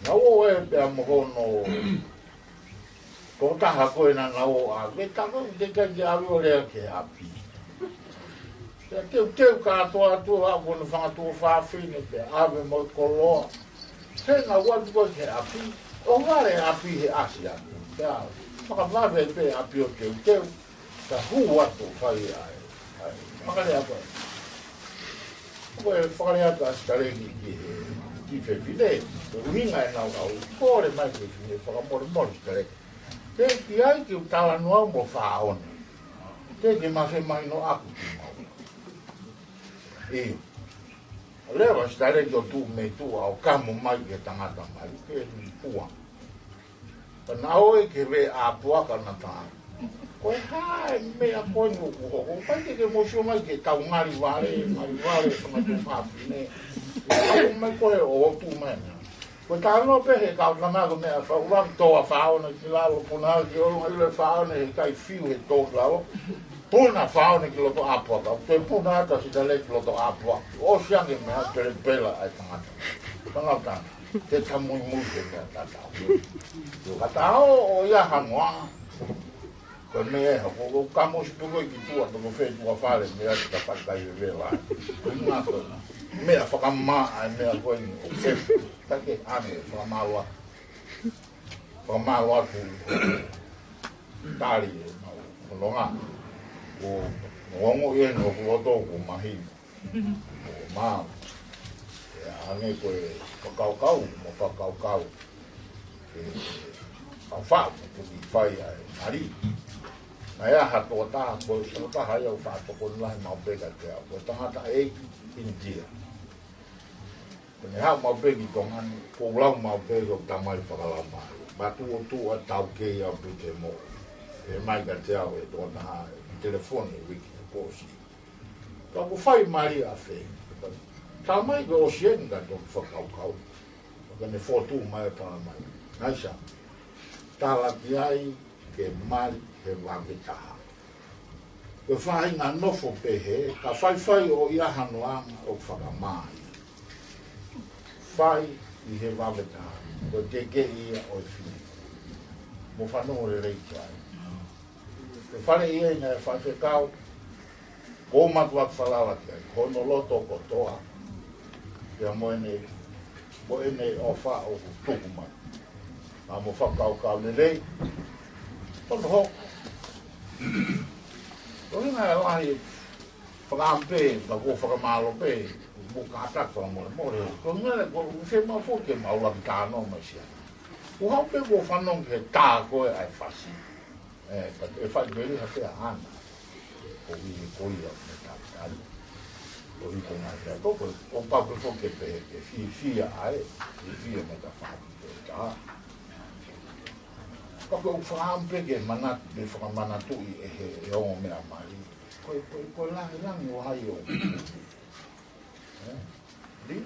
Naʻa ku ʻi ai pea mo hono tokotaha ko ē naʻa nau ō ʻo ʻave, ka ko e ʻikai ke ʻave ʻo lea ki he ʻapi. Pea teuteu kātoa atu ʻa hono fanga tuofāfine pea ʻave mo e koloa. He naʻa nau ō atu ko ē ki he ʻapi, ʻo vale ʻapi he ʻasi atu. Pea fakavave pē ʻapi ʻo teuteu. Ka hū atu fai ai, ai, fakalea atu ai. Ko e fakalea atu ʻa Sitaleki ki he kiʻi fefine, ko e ʻuhinga ʻenau lau, kole mai ki he fefine, fakamolemole Sitaleki. Teʻeki ai ke u talanoa mo Fāone. Teʻeki ke ma femahinoʻaki kimaua. ʻIo. Leva Sitaleki ʻo tuʻu mei tuʻa ʻo kamo mai ki he tangata mai, ke ni pua. Ka naʻe ʻi ai ke vē ʻā puaka na tā. Ko e hā e meʻa ko eni ʻoku hoko? ʻOku ʻikai ke ke mou sio mai ke tau ngali vale, ngali vale, fanga tuofāfine. Ko e mai ko ē ʻo tuʻu mai na. Ko e talanoa pē he kau tama ko e meʻa fau, ʻuluaki tō ʻa Fāone ki lalo, puna ki ʻolunga, ʻilo ʻe Fāone he ʻikai fiu he tō ki lalo. Puna Fāone ki loto ʻā puaka. Ko e puna atu ʻa Sitaleki ki loto ʻā puaka. ʻOsi ange meʻa, telepela ʻa e tangata. Tangata. Ke ta muimui ke meʻa tatau. Ka ta ō ʻo ʻi ai ha noa. Ko e meʻa ʻe hoko, ko e kamo sipu ko ē ki tuʻa, ko e fē tuʻa fale, meʻa te ta fakaivevela. Ko e ngā ko e meʻa fakamā, ʻa e meʻa ko eni, ʻo ke, ta ke ane, fakamālō atu. Fakamālō atu. Tali, ʻo nonga. ʻO, ʻo ongo ʻi heni, ʻoku loto, ʻoku mahino. ʻO mā. ʻE hangē ko e fakakaukau, mo fakakaukau. ʻE, ʻa fā, mo tuki fai ʻa e mali. Naʻe ʻi ai ha tokotaha, ko e tokotaha ia ʻoku faʻa tokoni lahi maʻu pē kiate au. Ko e tangataʻeiki ʻInitia. Ko ʻene haʻu maʻu pē ki Tonga ni, ko u lau maʻu pē ko e tamai fakalaumālie. Matuʻotuʻa taukei au pē ke mo. ʻE mai kiate au ʻe he tokotaha, ʻi he telefoni ʻi he uike kuo ʻosi. Ka ʻoku fai mali ʻa fē. Tamai ko e ʻosi eni ka toki fakakaukau. Ka ne fotu mai ʻo tala mai. Naisa. Tala ki ai ke mali he vave taha. Ko e faʻahinga nofo pehē, ka faifai ʻo ʻi ai hano anga ʻoku fakamā ia. Fai ʻi he vave taha, ko e kekeʻi ia ʻo e fili. Mo fanongo lelei ki ai. Ko e fale ia ʻi he faifekau, ko u mātuʻaki falala ki ai, hono loto kotoa. Pea mo ʻene, mo ʻene ʻofa ʻoku tuku mai. Ka mo fakakaukau lelei. Ko hono hoko. Ko e ʻuhinga ʻe lahi fakaʻamu pē, ka ko e fakamālō pē, mo kātaki fakamolemole. Ko e ʻuhinga ko e fiemaʻu foki ke mau laki talanoa mai siana. Ko u haʻu pē ko u fanongo ki he tā ko ē ʻa e fasi. ʻE, ka ʻe fai pē liha pē ʻa ʻAna. Ko ia, ko ia, me tā tā. Ko ia ko ngā hea. Ko, ko, ko pau pē foki pē, ke fiefia ai, fiefia me ka fai pē tā. Ka ko u fakaʻamu pē ke manatu, ke fakamanatuʻi ʻe he, ʻe ongo meʻa mali. Ko, ko, ko e langilangi ʻo hai ʻo. ʻE? Li?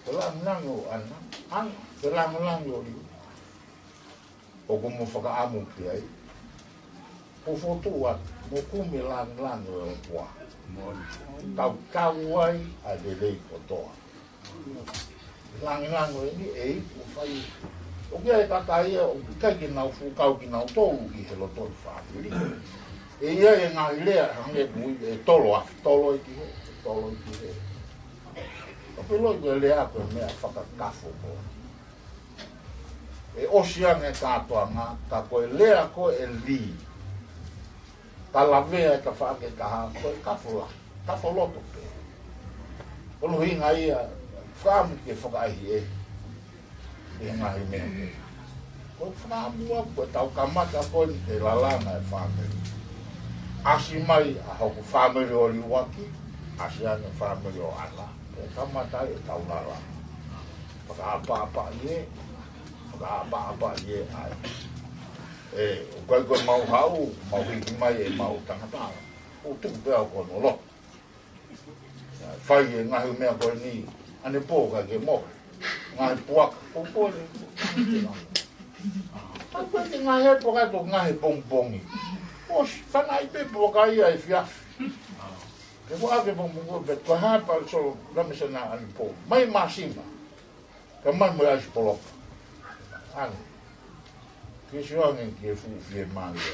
Ko e langilangi ʻo ʻAna, ʻAna, ko e langilangi ʻo Li. ʻOku mo fakaʻamu ki ai. Ko fotu atu, mo kumi langilangi ʻo e ʻOtua. Tau tau ai ʻa e lelei kotoa. Langilangi ʻo eni ʻe iku fai. ʻOku ʻi ai e kakai ia ʻoku ʻikai ke nau fuʻu kau kinautolu ʻi he loto ʻo e fāmili. ʻE ʻi ai e ngaahi lea hangē ko e tolo afi, tolo ʻi he, tolo ʻi he. ʻOku pehē ko e lea ko e meʻa fakakafo ko ē. ʻE ʻosi ange kātoanga, ka ko e lea ko ē ʻe lī. Ka lavea e tafaʻaki ʻe taha, ko e kafo la, kafo loto pē. Ko hono ʻuhinga ia, fakaʻamu ke fakaʻehiʻehi ʻi he ngaahi meʻa pē. Ko e fakaʻamu ʻaku, ko ʻetau kamata ko eni ke lalanga e fāmili. ʻAsi mai ʻa hoku fāmili ʻo Liuaki, ʻasi ange fāmili ʻo ʻAna. Ko e kamata ai ʻetau lalanga. Fakaʻapaʻapaʻi ē, fakaʻapaʻapaʻi ē ʻa e. ʻE, ʻoku ʻikai ko e mau haʻu, mau hiki mai ʻemau tangata. ʻO tuku pē au ko hono loto. Fai e ngaahi meʻa ko eni, ʻanepō ʻikai ke mohe. Ngaahi puaka, ko e pole. Ka ko e ngaahi puaka ʻe tō ngaahi pongipongi. ʻOsi, fanaʻi pē puaka ia efiafi. Ke ʻoua ke pongipongi, pe ko e hā pē solo, lame sana ʻanepō. Mai māsima. Ka mai mo e ʻaisi poloka. ʻAne. Ke sio ange ki he fuʻu fiemālie.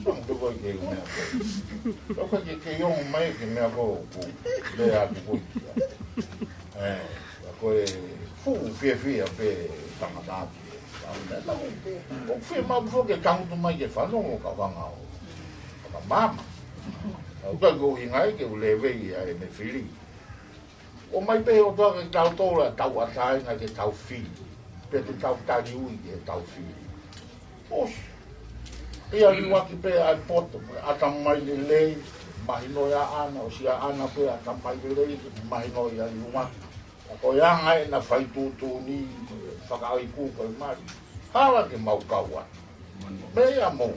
Sio ange pē koe ki he meʻa ko ē. Ka ʻoku ʻikai ke, ke ongo mai ki he meʻa ko ē ʻoku lea atu ko ē. ʻE, ka ko e fuʻu fiefia pē tangata ki he. ʻOku fiemaʻu foki ke tangutu mai ke fanongo ka fanga ʻo. Ka mama. ʻOku ʻikai ko e ʻuhinga ia ke u levei ʻa e me fili. ʻOmai pē ʻe he ʻOtua ke tau tō la tau ʻatāina ke tau fili. Pe ke tau taliui ke tau fili. ʻOsi. ʻIa Liuaki pē ʻa e poto, ʻatamai lelei, mahino ʻia ʻAna, ʻosi ʻia ʻAna pē ʻatamai lelei, mahino ʻia Liuaki. Ka ko e anga ʻena fai tuʻutuʻuni, fakaʻaiku ko e mali. Hala ke mau kau atu. Meʻa ia mou.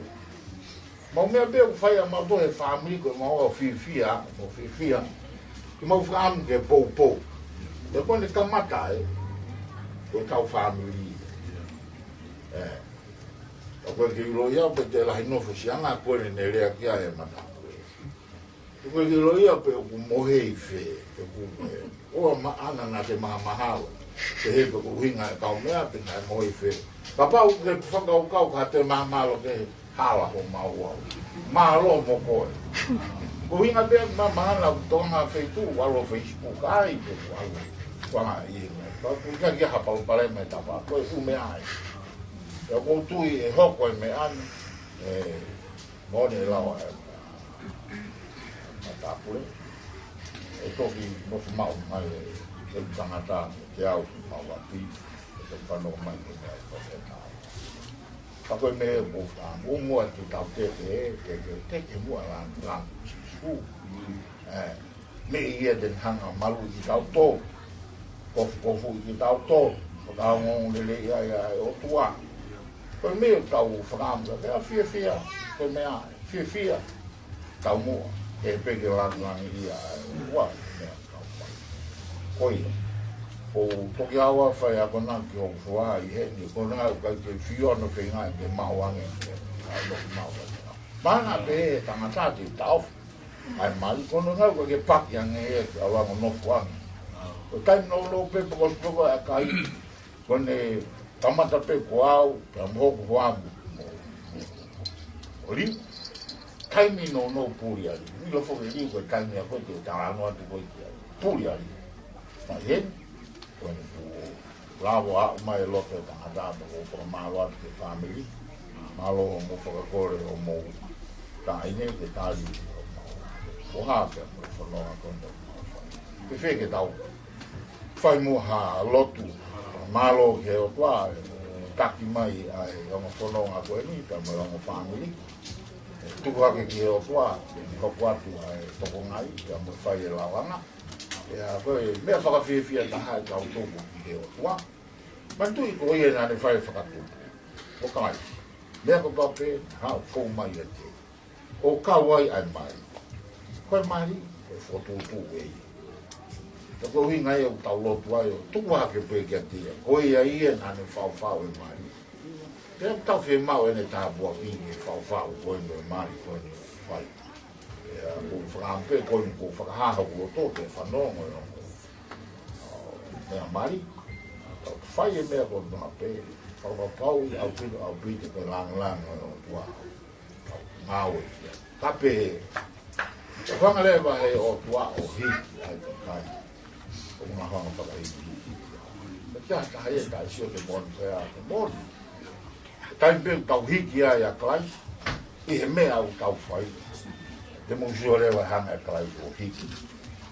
Mau meʻa pē ʻoku fai ʻa mautolu he fāmili ko e mau ʻo fiefia, ʻo fiefia. Ke mau fakaʻamu ke poupou. Pea ko ʻene kamata ē, ko e kau fāmili. ʻE. Ka ko e ke ʻilo ia, pe te lahi nofo siʻanga, ko ʻene ne lea ki ai e mata. Ko e ke ʻilo ia pe ʻoku mohe ʻi fē, pe ʻoku ē. ʻOua maʻana naʻa te mahamahalo. Pe he pe ko e ʻuhinga e kau meʻa, pe naʻe mohe ʻi fē. Kapau ke fakakaukau ka te mahamahalo ke hala ho mau au. Mālō mo koe. Ko e ʻuhinga pē ma mahana ʻoku tō ngā feituʻu, ʻalu Facebook ai, pe ko ʻalu. Ko anga ʻi he meʻa. Ka ʻoku ʻikai ke ha palopalema ʻe tapa, ko e ʻū meʻa ai. ʻIa ʻoku ou tui ʻe hoko e meʻa ni, ʻe Moʻoni e lau ʻa e matāpule. ʻE toki nofo maʻu mai e, e tangata, ke au ki mau ʻapi, ʻe toki fanongo mai ki he meʻa ʻe toki e tau. Ka ko e meʻa ʻoku ou fakaʻamu, ʻoku muʻa te tau teke, te, te, teke muʻa lan, lan, sisku. ʻE, meʻa ia te ne hanga malu kitautolu, kofukofuʻi kitautolu, fakaongoongo lelei ai ʻa e ʻOtua. Ko e meʻa ʻoku tau fakaʻamu, pea fiefia, ko e meʻa, fiefia, taumuʻa, ke peke langilangiʻia ʻa e ʻOtua, meʻa tau fai. Ko ia, ʻoku ou toki ʻalu ʻo fai akonaki ki hoku hoa ʻi heni, ko e ʻuhinga ʻoku ʻikai ke fio ʻene feinga ke maʻu ange, ke ʻalu ʻo maʻu ange. Mana pē tangata te taofi. ʻA e mali, ko hono ʻuhinga ʻoku ʻikai ke paki ange ia ke ʻalu ʻo nofo ange. Ko e taimi nounou pē poko poko ʻa kai. Ko ʻene kamata pē ko au, pea mo hoku hoa mo, mo, mo Liu. Taimi nounou puli ai. ʻIlo foki Liu ko e taimi ʻa ko ē te u talanoa atu ko ē ki ai. Puli ai. Mai heni, ko ʻene pū. Lava aʻu mai e loto e tangata, mo fakamālō atu ki he fāmili. Mālō hoʻomou fakakole hoʻomou taʻahine ke tali hoʻomou. Ko e hā pē mo e fononga ko eni ʻoku mau fai. Pea fēfē ke tau fai muʻa ha lotu. Mālō ki he ʻOtua, taki mai ʻa e ongo fononga ko eni, pea mo e ongo fāmili. Tuku hake ki he ʻOtua, hoko atu ʻa e tokonaki, pea mo e fai e lalanga. ʻIa, ko e meʻa fakafiefia taha ʻetau tuku ki he ʻOtua. Manatuʻi ko ia naʻa ne fai e fakatupu. ʻO ka ai. Meʻa ko ka pē, ha, fou mai ʻiate ia. ʻO kau ai ʻa e mali. Ko e mali, ko e fokotuʻutuʻu ʻe ia. Ko e ʻuhinga ia ʻoku tau lotu ai ʻo tuku hake pē kiate ia. Ko ia ia naʻa ne faʻufaʻu e mali. Pea tau fiemaʻu ʻene tāpuaki ke faʻufaʻu ko eni e mali ko eni fai. ʻIa, ʻoku ou fakaʻamu pē ko eni ʻoku ou fakahā hoku loto ke fanongo ʻi hoku, ʻo, meʻa mali. Fai e meʻa kotoa pē, fakapapauʻi ʻaupito, ʻaupito ko e lāngilangi ʻo e ʻOtua. Ngāue ia. Ka pehē, ʻoku hanga leva ʻe he ʻOtua ʻo hiki ai e kakai ʻoku nau hanga ʻo fakahikihiki. Pea kia taha ia ʻe taʻe sio ki he moʻoni, ko e hā e moʻoni. Taimi pē ʻoku tau hiki ai ʻa Kalaisi ʻi he meʻa ʻoku tau fai, te mou sio leva e hanga ʻe Kalaisi ʻo hiki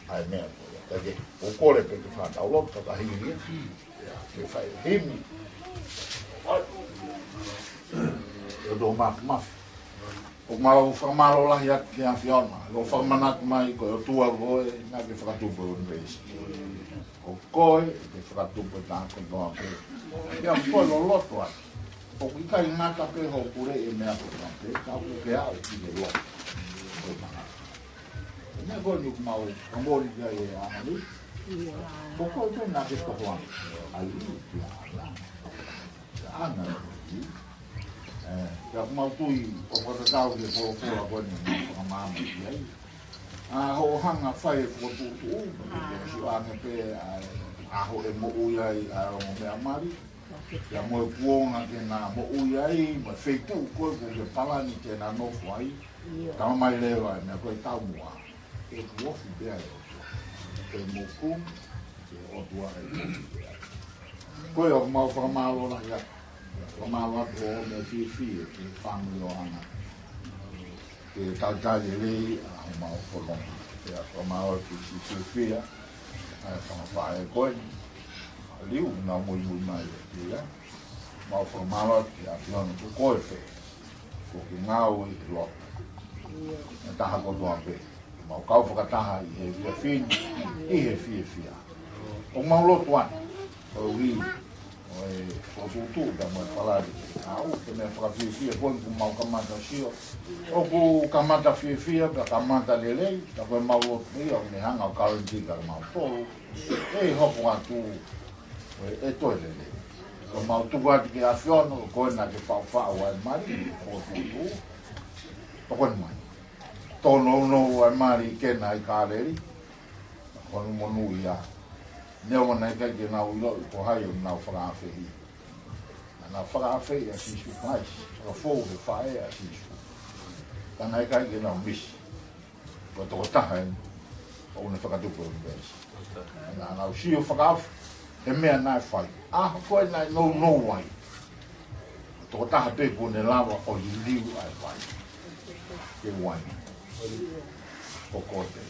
ʻa e meʻa ko ia. Ka ke, ʻoku kole pē ke fakatau loto, ka hili ia. Ia, ke fai himi. ʻOku tō mafimafi. ʻOku mau fakamālō lahi atu ki he ʻAfiona. ʻOku fakamanatu mai ko e ʻOtua koe naʻa ke fakatupu e ʻunivēsi. Ko koe ke fakatupu e meʻa kotoa pē. Pea ko e loloto atu, ʻoku ʻikai ngata pē hoʻo puleʻi e meʻa kotoa pē, ka ʻoku ke aʻu ki he loto. Ko e tangata. Ko e meʻa ko eni ʻoku mau fakamoʻoni ki ai ʻe ʻAmani. Ko koe pē naʻa ke tohoakiʻi ʻa e liu kia ʻAna. Kia ʻAna. Ē, pea ʻoku mau tui ʻoku fakatatau ki he folofola ko eni ʻoku mau fakamaama ki ai. ʻA hoʻo hanga ʻo fai e fokotuʻutuʻu, ke sio ange pē ʻa e ʻaho ʻe moʻui ai ʻa e ongo meʻa mali, pea mo e kuonga ke na moʻui ai, mo e feituʻu ko ē ʻoku ke palani ke na nofo ai. Tala mai leva e meʻa ko e taumuʻa, ʻoku ofi pē ʻa e ʻOtua. Ko e moku, ko e ʻOtua ʻe moku pē ai. Ko ia ʻoku mau fakamālō lahi atu. Fakamālō atu ʻo me fiefia ki he fāmili ʻo ʻAna. Ke talitali lelei ʻa homau fononga. Pea fakamālō atu ki he fiefia ʻa e fanga faʻē ko eni. Liu naʻa nau muimui mai ē. Pea mau fakamālō atu ki he ʻAfiona, ko koe pē ʻoku ke ngāue ʻi he loto ʻo e taha kotoa pē. Mau kau fakataha ʻi he efiafi ni, ʻi he fiefia. ʻOku mau lotu atu, koeʻuhi ko e fokotuʻutuʻu pea mo e palani. ʻA ia ko e meʻa fakafiefia ko eni kuo mau kamata sio. ʻOku kamata fiefia, pea kamata lelei, ka ko e mau lotu ia, ʻoku ne hanga ʻo kalenti ka mau tolu. ʻE hoko atu, ʻe, ʻe toe lelei. Ko e mau tuku atu ki he ʻAfiona, ko ena ke faʻufaʻu ʻa e mali, fokotuʻutuʻu. Tokoni mai. Tōnounou ʻa e mali ke na ʻi Kāleli, ko hono monūʻia. Neongo naʻe ʻikai ke nau ʻiloʻi ko hai ʻoku nau fakaafeʻi. Naʻa nau fakaafeʻi ʻa Sīsū Kalaisi, fakafou he faʻē ʻa Sīsū. Ka naʻe ʻikai ke nau misi. Ko e tokotaha eni ʻoku ne fakatupu e ʻunivēsi. Naʻa nau sio fakaofo he meʻa naʻe fai. ʻAho ko ē naʻe nounou ai, tokotaha pē kuo ne lava ʻo liliu ʻa e vai ke uaine. Ko koe pē.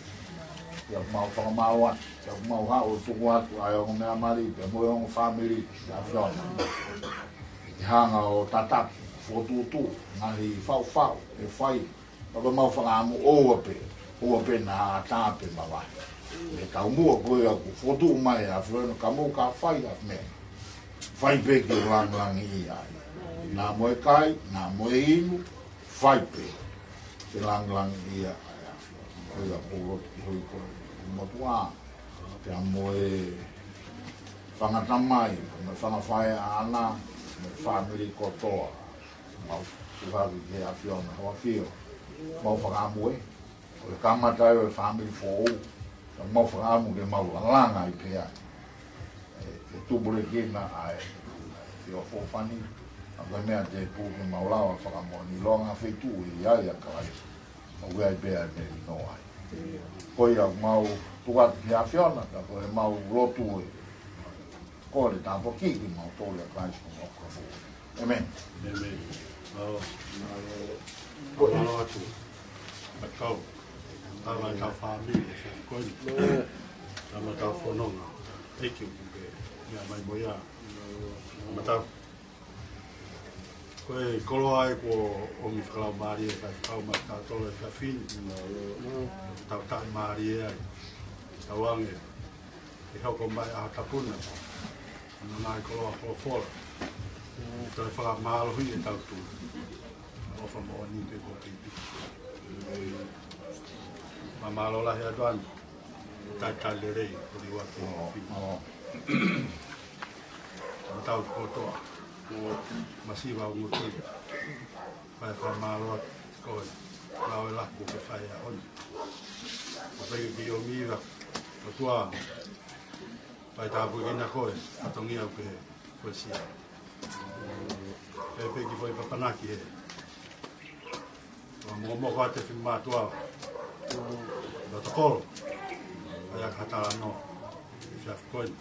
Pea mau fakamālō atu, pea mau haʻu ʻo tuku atu ʻa e ongo meʻa mali, pea mo e ongo fāmili, pea ʻAfiona. Ke hanga ʻo tataki, fokotuʻutuʻu, ngaahi faʻufaʻu ʻe fai. Ka ko e mau fakaʻamu ʻoua pē, ʻoua pē naʻa ʻatā pē mavahe. He taumuʻa ko ia ʻoku fokotuʻu mai ʻe he ʻAfiona ka mou ka fai ha meʻa, fai pē ke langilangiʻia ai. Naʻa mo e kai, naʻa mo e inu, fai pē ke langilangiʻia ai ʻa e ʻAfiona. Ko ia ʻoku ou lotu ki he houʻeiki ko e motuʻa, pea mo e fanga tamai, mo e fanga faʻē ʻa ʻAna, mo e fāmili kotoa. Mau tuku atu ki he ʻAfiona hoʻo ʻAfio. Mau fakaʻamu ē, ʻo e kamata ʻo e fāmili foʻou. Mau fakaʻamu ke mau lalanga ai pē ai. ʻE, ke tupulekina ʻa e, ʻa e feʻofoʻofani. ʻA ko e meʻa tēpū ke mau lava fakamoʻoni ʻi he ngaahi feituʻu ʻe ʻi ai ʻa Kalaisi. ʻOku ʻi ai pē ʻa e melino ai. Ko ia mau tuku atu ki he ʻAfiona, ka ko e mau lotu ē. Ko e tāpuaki kiate kimautolu ʻia Kalaisi ko homau fakafofonga. ʻĒmeni. ʻĒmeni. Mālō. Mālō. Mālō atu. Mālō. Mālō atu fāmili, ko eni. Mālō atu fononga. Thank you. Ia mai mo ia. Mālō. Ko e koloa ē kuo ʻomi fakalaumālie, kae fakau mai tautolu e kafini. Tau taʻimālie ai. Tau ange ke hoko mai ʻa Takuna. Nana e koloa folofola. Toe fakamālohi e tau tu. ʻOfa moʻoni pē ko pipi. Mālō lahi atu ʻAna. Talitali lelei, ko e liu atu. Tau kotoa. Masiva ʻo ngutui. Fai fakamālō atu ko e lau e laku ke fai ʻa ʻoni. Ko peke ki ʻomi ʻa ʻOtua. Fai tāpuekina koe, fatongia ʻoku ke fuesia. Pea pehē ki he foʻi papanaki ē. Ua momoko atu e finemātuʻa ʻo Tokolo. ʻAi ʻa e talanoa he efiafi ko eni.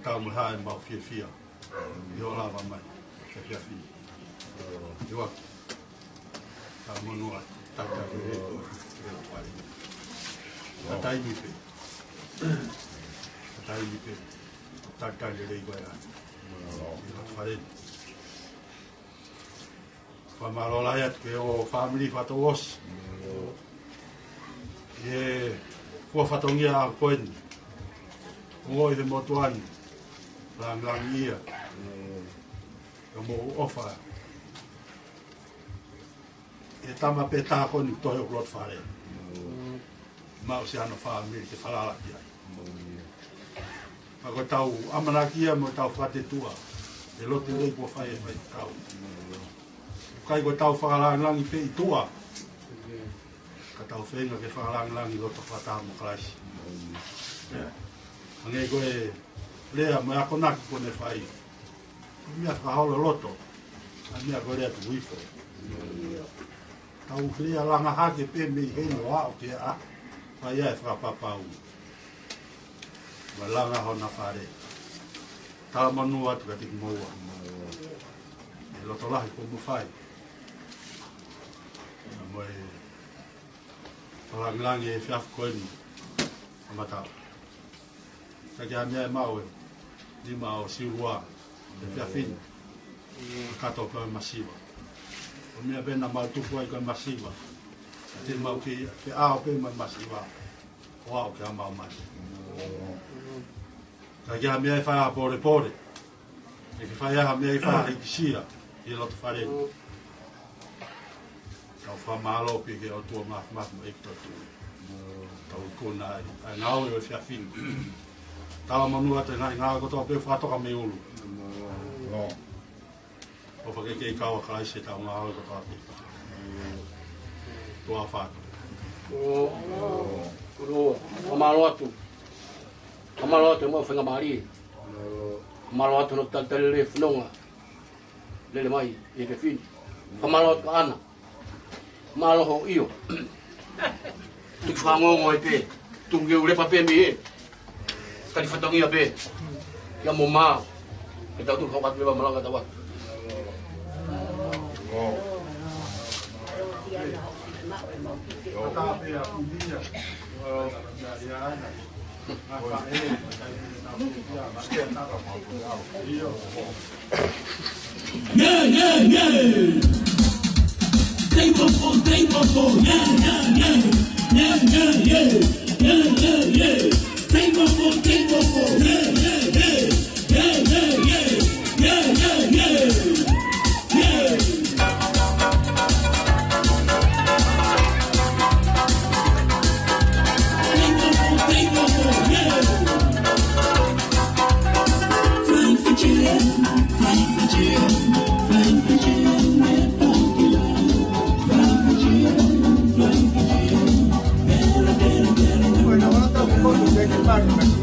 Tau mo e hā ʻemau fiefia ʻi hoʻo lava mai he efiafi ni. ʻIo. Talamonū atu, talitali lelei. Ka taimi pē. Ka taimi pē. Talitali lelei ko ia. ʻI loto fale ni. Fakamālō lahi atu ki hoʻo fāmili fakatouʻosi. ʻI he fua fatongia ko eni. Ongoʻi he motuʻa ni. Langilangiʻia. Ka mou ʻofa. ʻE tama pē taha ko eni ʻoku tohi ʻoku loto fale. Maʻu siʻano fāmili ke falala ki ai. Ka ko ʻetau ʻamanaki ia mo ʻetau fakatetuʻa. ʻE lotu lelei kuo fai ʻe he faifekau. ʻIkai ko ʻetau fakalangilangi pē ʻi tuʻa. Ka tau feinga ke fakalangilangi loto fakataha mo Kalaisi. Hangē ko e lea mo e akonaki kuo ne fai. Meʻa fakaholo loto. ʻA e meʻa ko e lea tuku hifo. Tau lea langa hake pē mei heni ʻo aʻu ki he ʻaho. Fai ai e fakapapau. Mo e langa hona fale. Talamonū atu kiate kimoua. ʻE loto lahi kuo mou fai. Mo e fakalangilangi e efiafi ko eni. Kamata. Ka ke ʻai meʻa ʻe maʻu e nima ʻo Siulua he efiafi ni. Kakato pē masiva. Ko e meʻa pē naʻa mau tupu ai ko e masiva. Ka te mau kei feʻao pē mo e masiva. ʻO aʻu ki he mau mate. Ka ke ʻai meʻa ʻe fai ʻa pōlepole. ʻE ke fai ʻa meʻa ʻe fai ʻa hikisia ʻi loto fale ni. Tau fakamālō pē ki he ʻOtua Māfimafi mo e ʻEiki Toetuʻu. Tau ikuna ai ʻa e ngāue ʻo e efiafi ni. Talamonū atu e ngaahi ngāue kotoa pē fakatoka mei ʻulu. ʻOfa ke kei kau ʻa Kalaisi ʻi heʻetau ngāue kotoa pē. Tuʻa ʻofa atu. ʻO, ʻo, fakamālō atu. Fakamālō atu mo e faingamālie. Fakamālō atu hono talitali lelei e fononga. Lele mai ʻi he efiafi ni. Fakamālō atu ʻAna. Mālō hoʻo ʻio. Tuku fakangongo ai pē. Tuku ke u lepa pē mei hē. Tali fatongia pē. Ia mo mā. Ke tau tuku hoko atu leva malanga tau atu. Yeah, yeah, yeah. Table for, table for, yeah, yeah, yeah. Yeah, yeah, yeah. Yeah, yeah, yeah. Table for, table for, yeah, yeah, yeah. Yeah, yeah, yeah. Yeah, yeah, yeah. Yeah. Table for, table for, yeah. Flying Fijian, Flying Fijian, Flying Fijian, yeah, don't give up. Flying Fijian, Flying Fijian, better, better, better.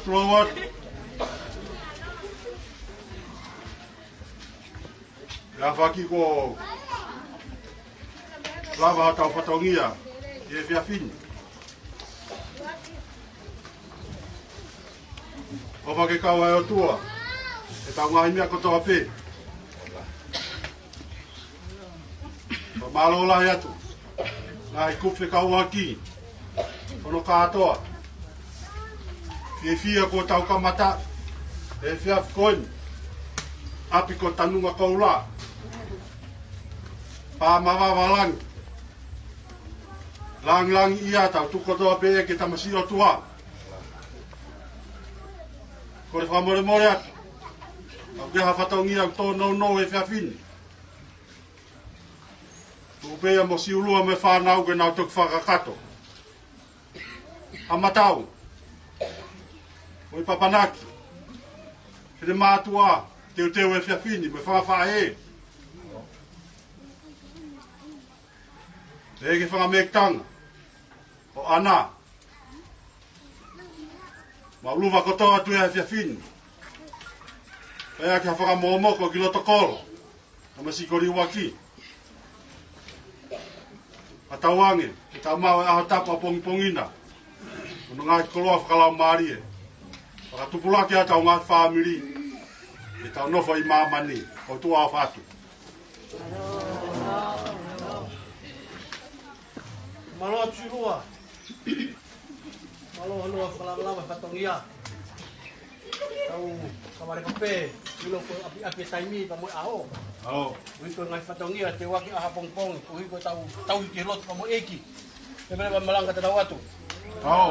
Atu lau atu. Ia faki ko lava hotau fatongia ʻi he efiafi ni. ʻOfa ke kau ʻa e ʻOtua ʻi he ngaahi meʻa kotoa pē. Fakamālō lahi atu ngaahi kupu fekauʻaki hono kātoa. Fiefia kuo tau kamata he efiafi ko eni ʻapi ko Tanunga Koula. Pā mavava langi. Langilangiʻia tau tuku kotoa pē ki he tamasiʻi ʻOtua. Kole fakamolemole atu. ʻOku ʻi ai ha fatongia ʻoku tōnounou he efiafi ni. Tuku pē ia mo Siulua mo e fānau ke nau toki fakakakato. ʻAmatau. Mo e papanaki. Finemātuʻa, teuteu he efiafi ni, mo e fanga faʻē. Pehē ki he fanga mēkitanga ʻo ʻAna. Mau luva kotoa atu he efiafi ni. Pea ke fakamomoko ki loto kolo. Tamasiʻi ko Liuaki. Ka tau ange, ke tau maʻu e ʻaho tapu ʻapongipongi na. Hono ngaahi koloa fakalaumālie. Fakatupulaki ʻa hotau ngaahi fāmili. Ke tau nofo ʻi māmani. Ko e tuʻa ʻofa atu. Mālō atu Siulua. Mālō hono fakalavalava fatongia. Tau kavale pē, ʻilo ko e ʻapiʻapi e taimi pea mo e ʻaho. ʻAho. Koeʻuhi ko e ngaahi fatongia, teu ʻaki ʻaho ʻapongipongi, koeʻuhi ko ʻetau tauhi ki he lotu pea mo e ʻEiki. Pea mele wa malanga tatau atu. ʻAho.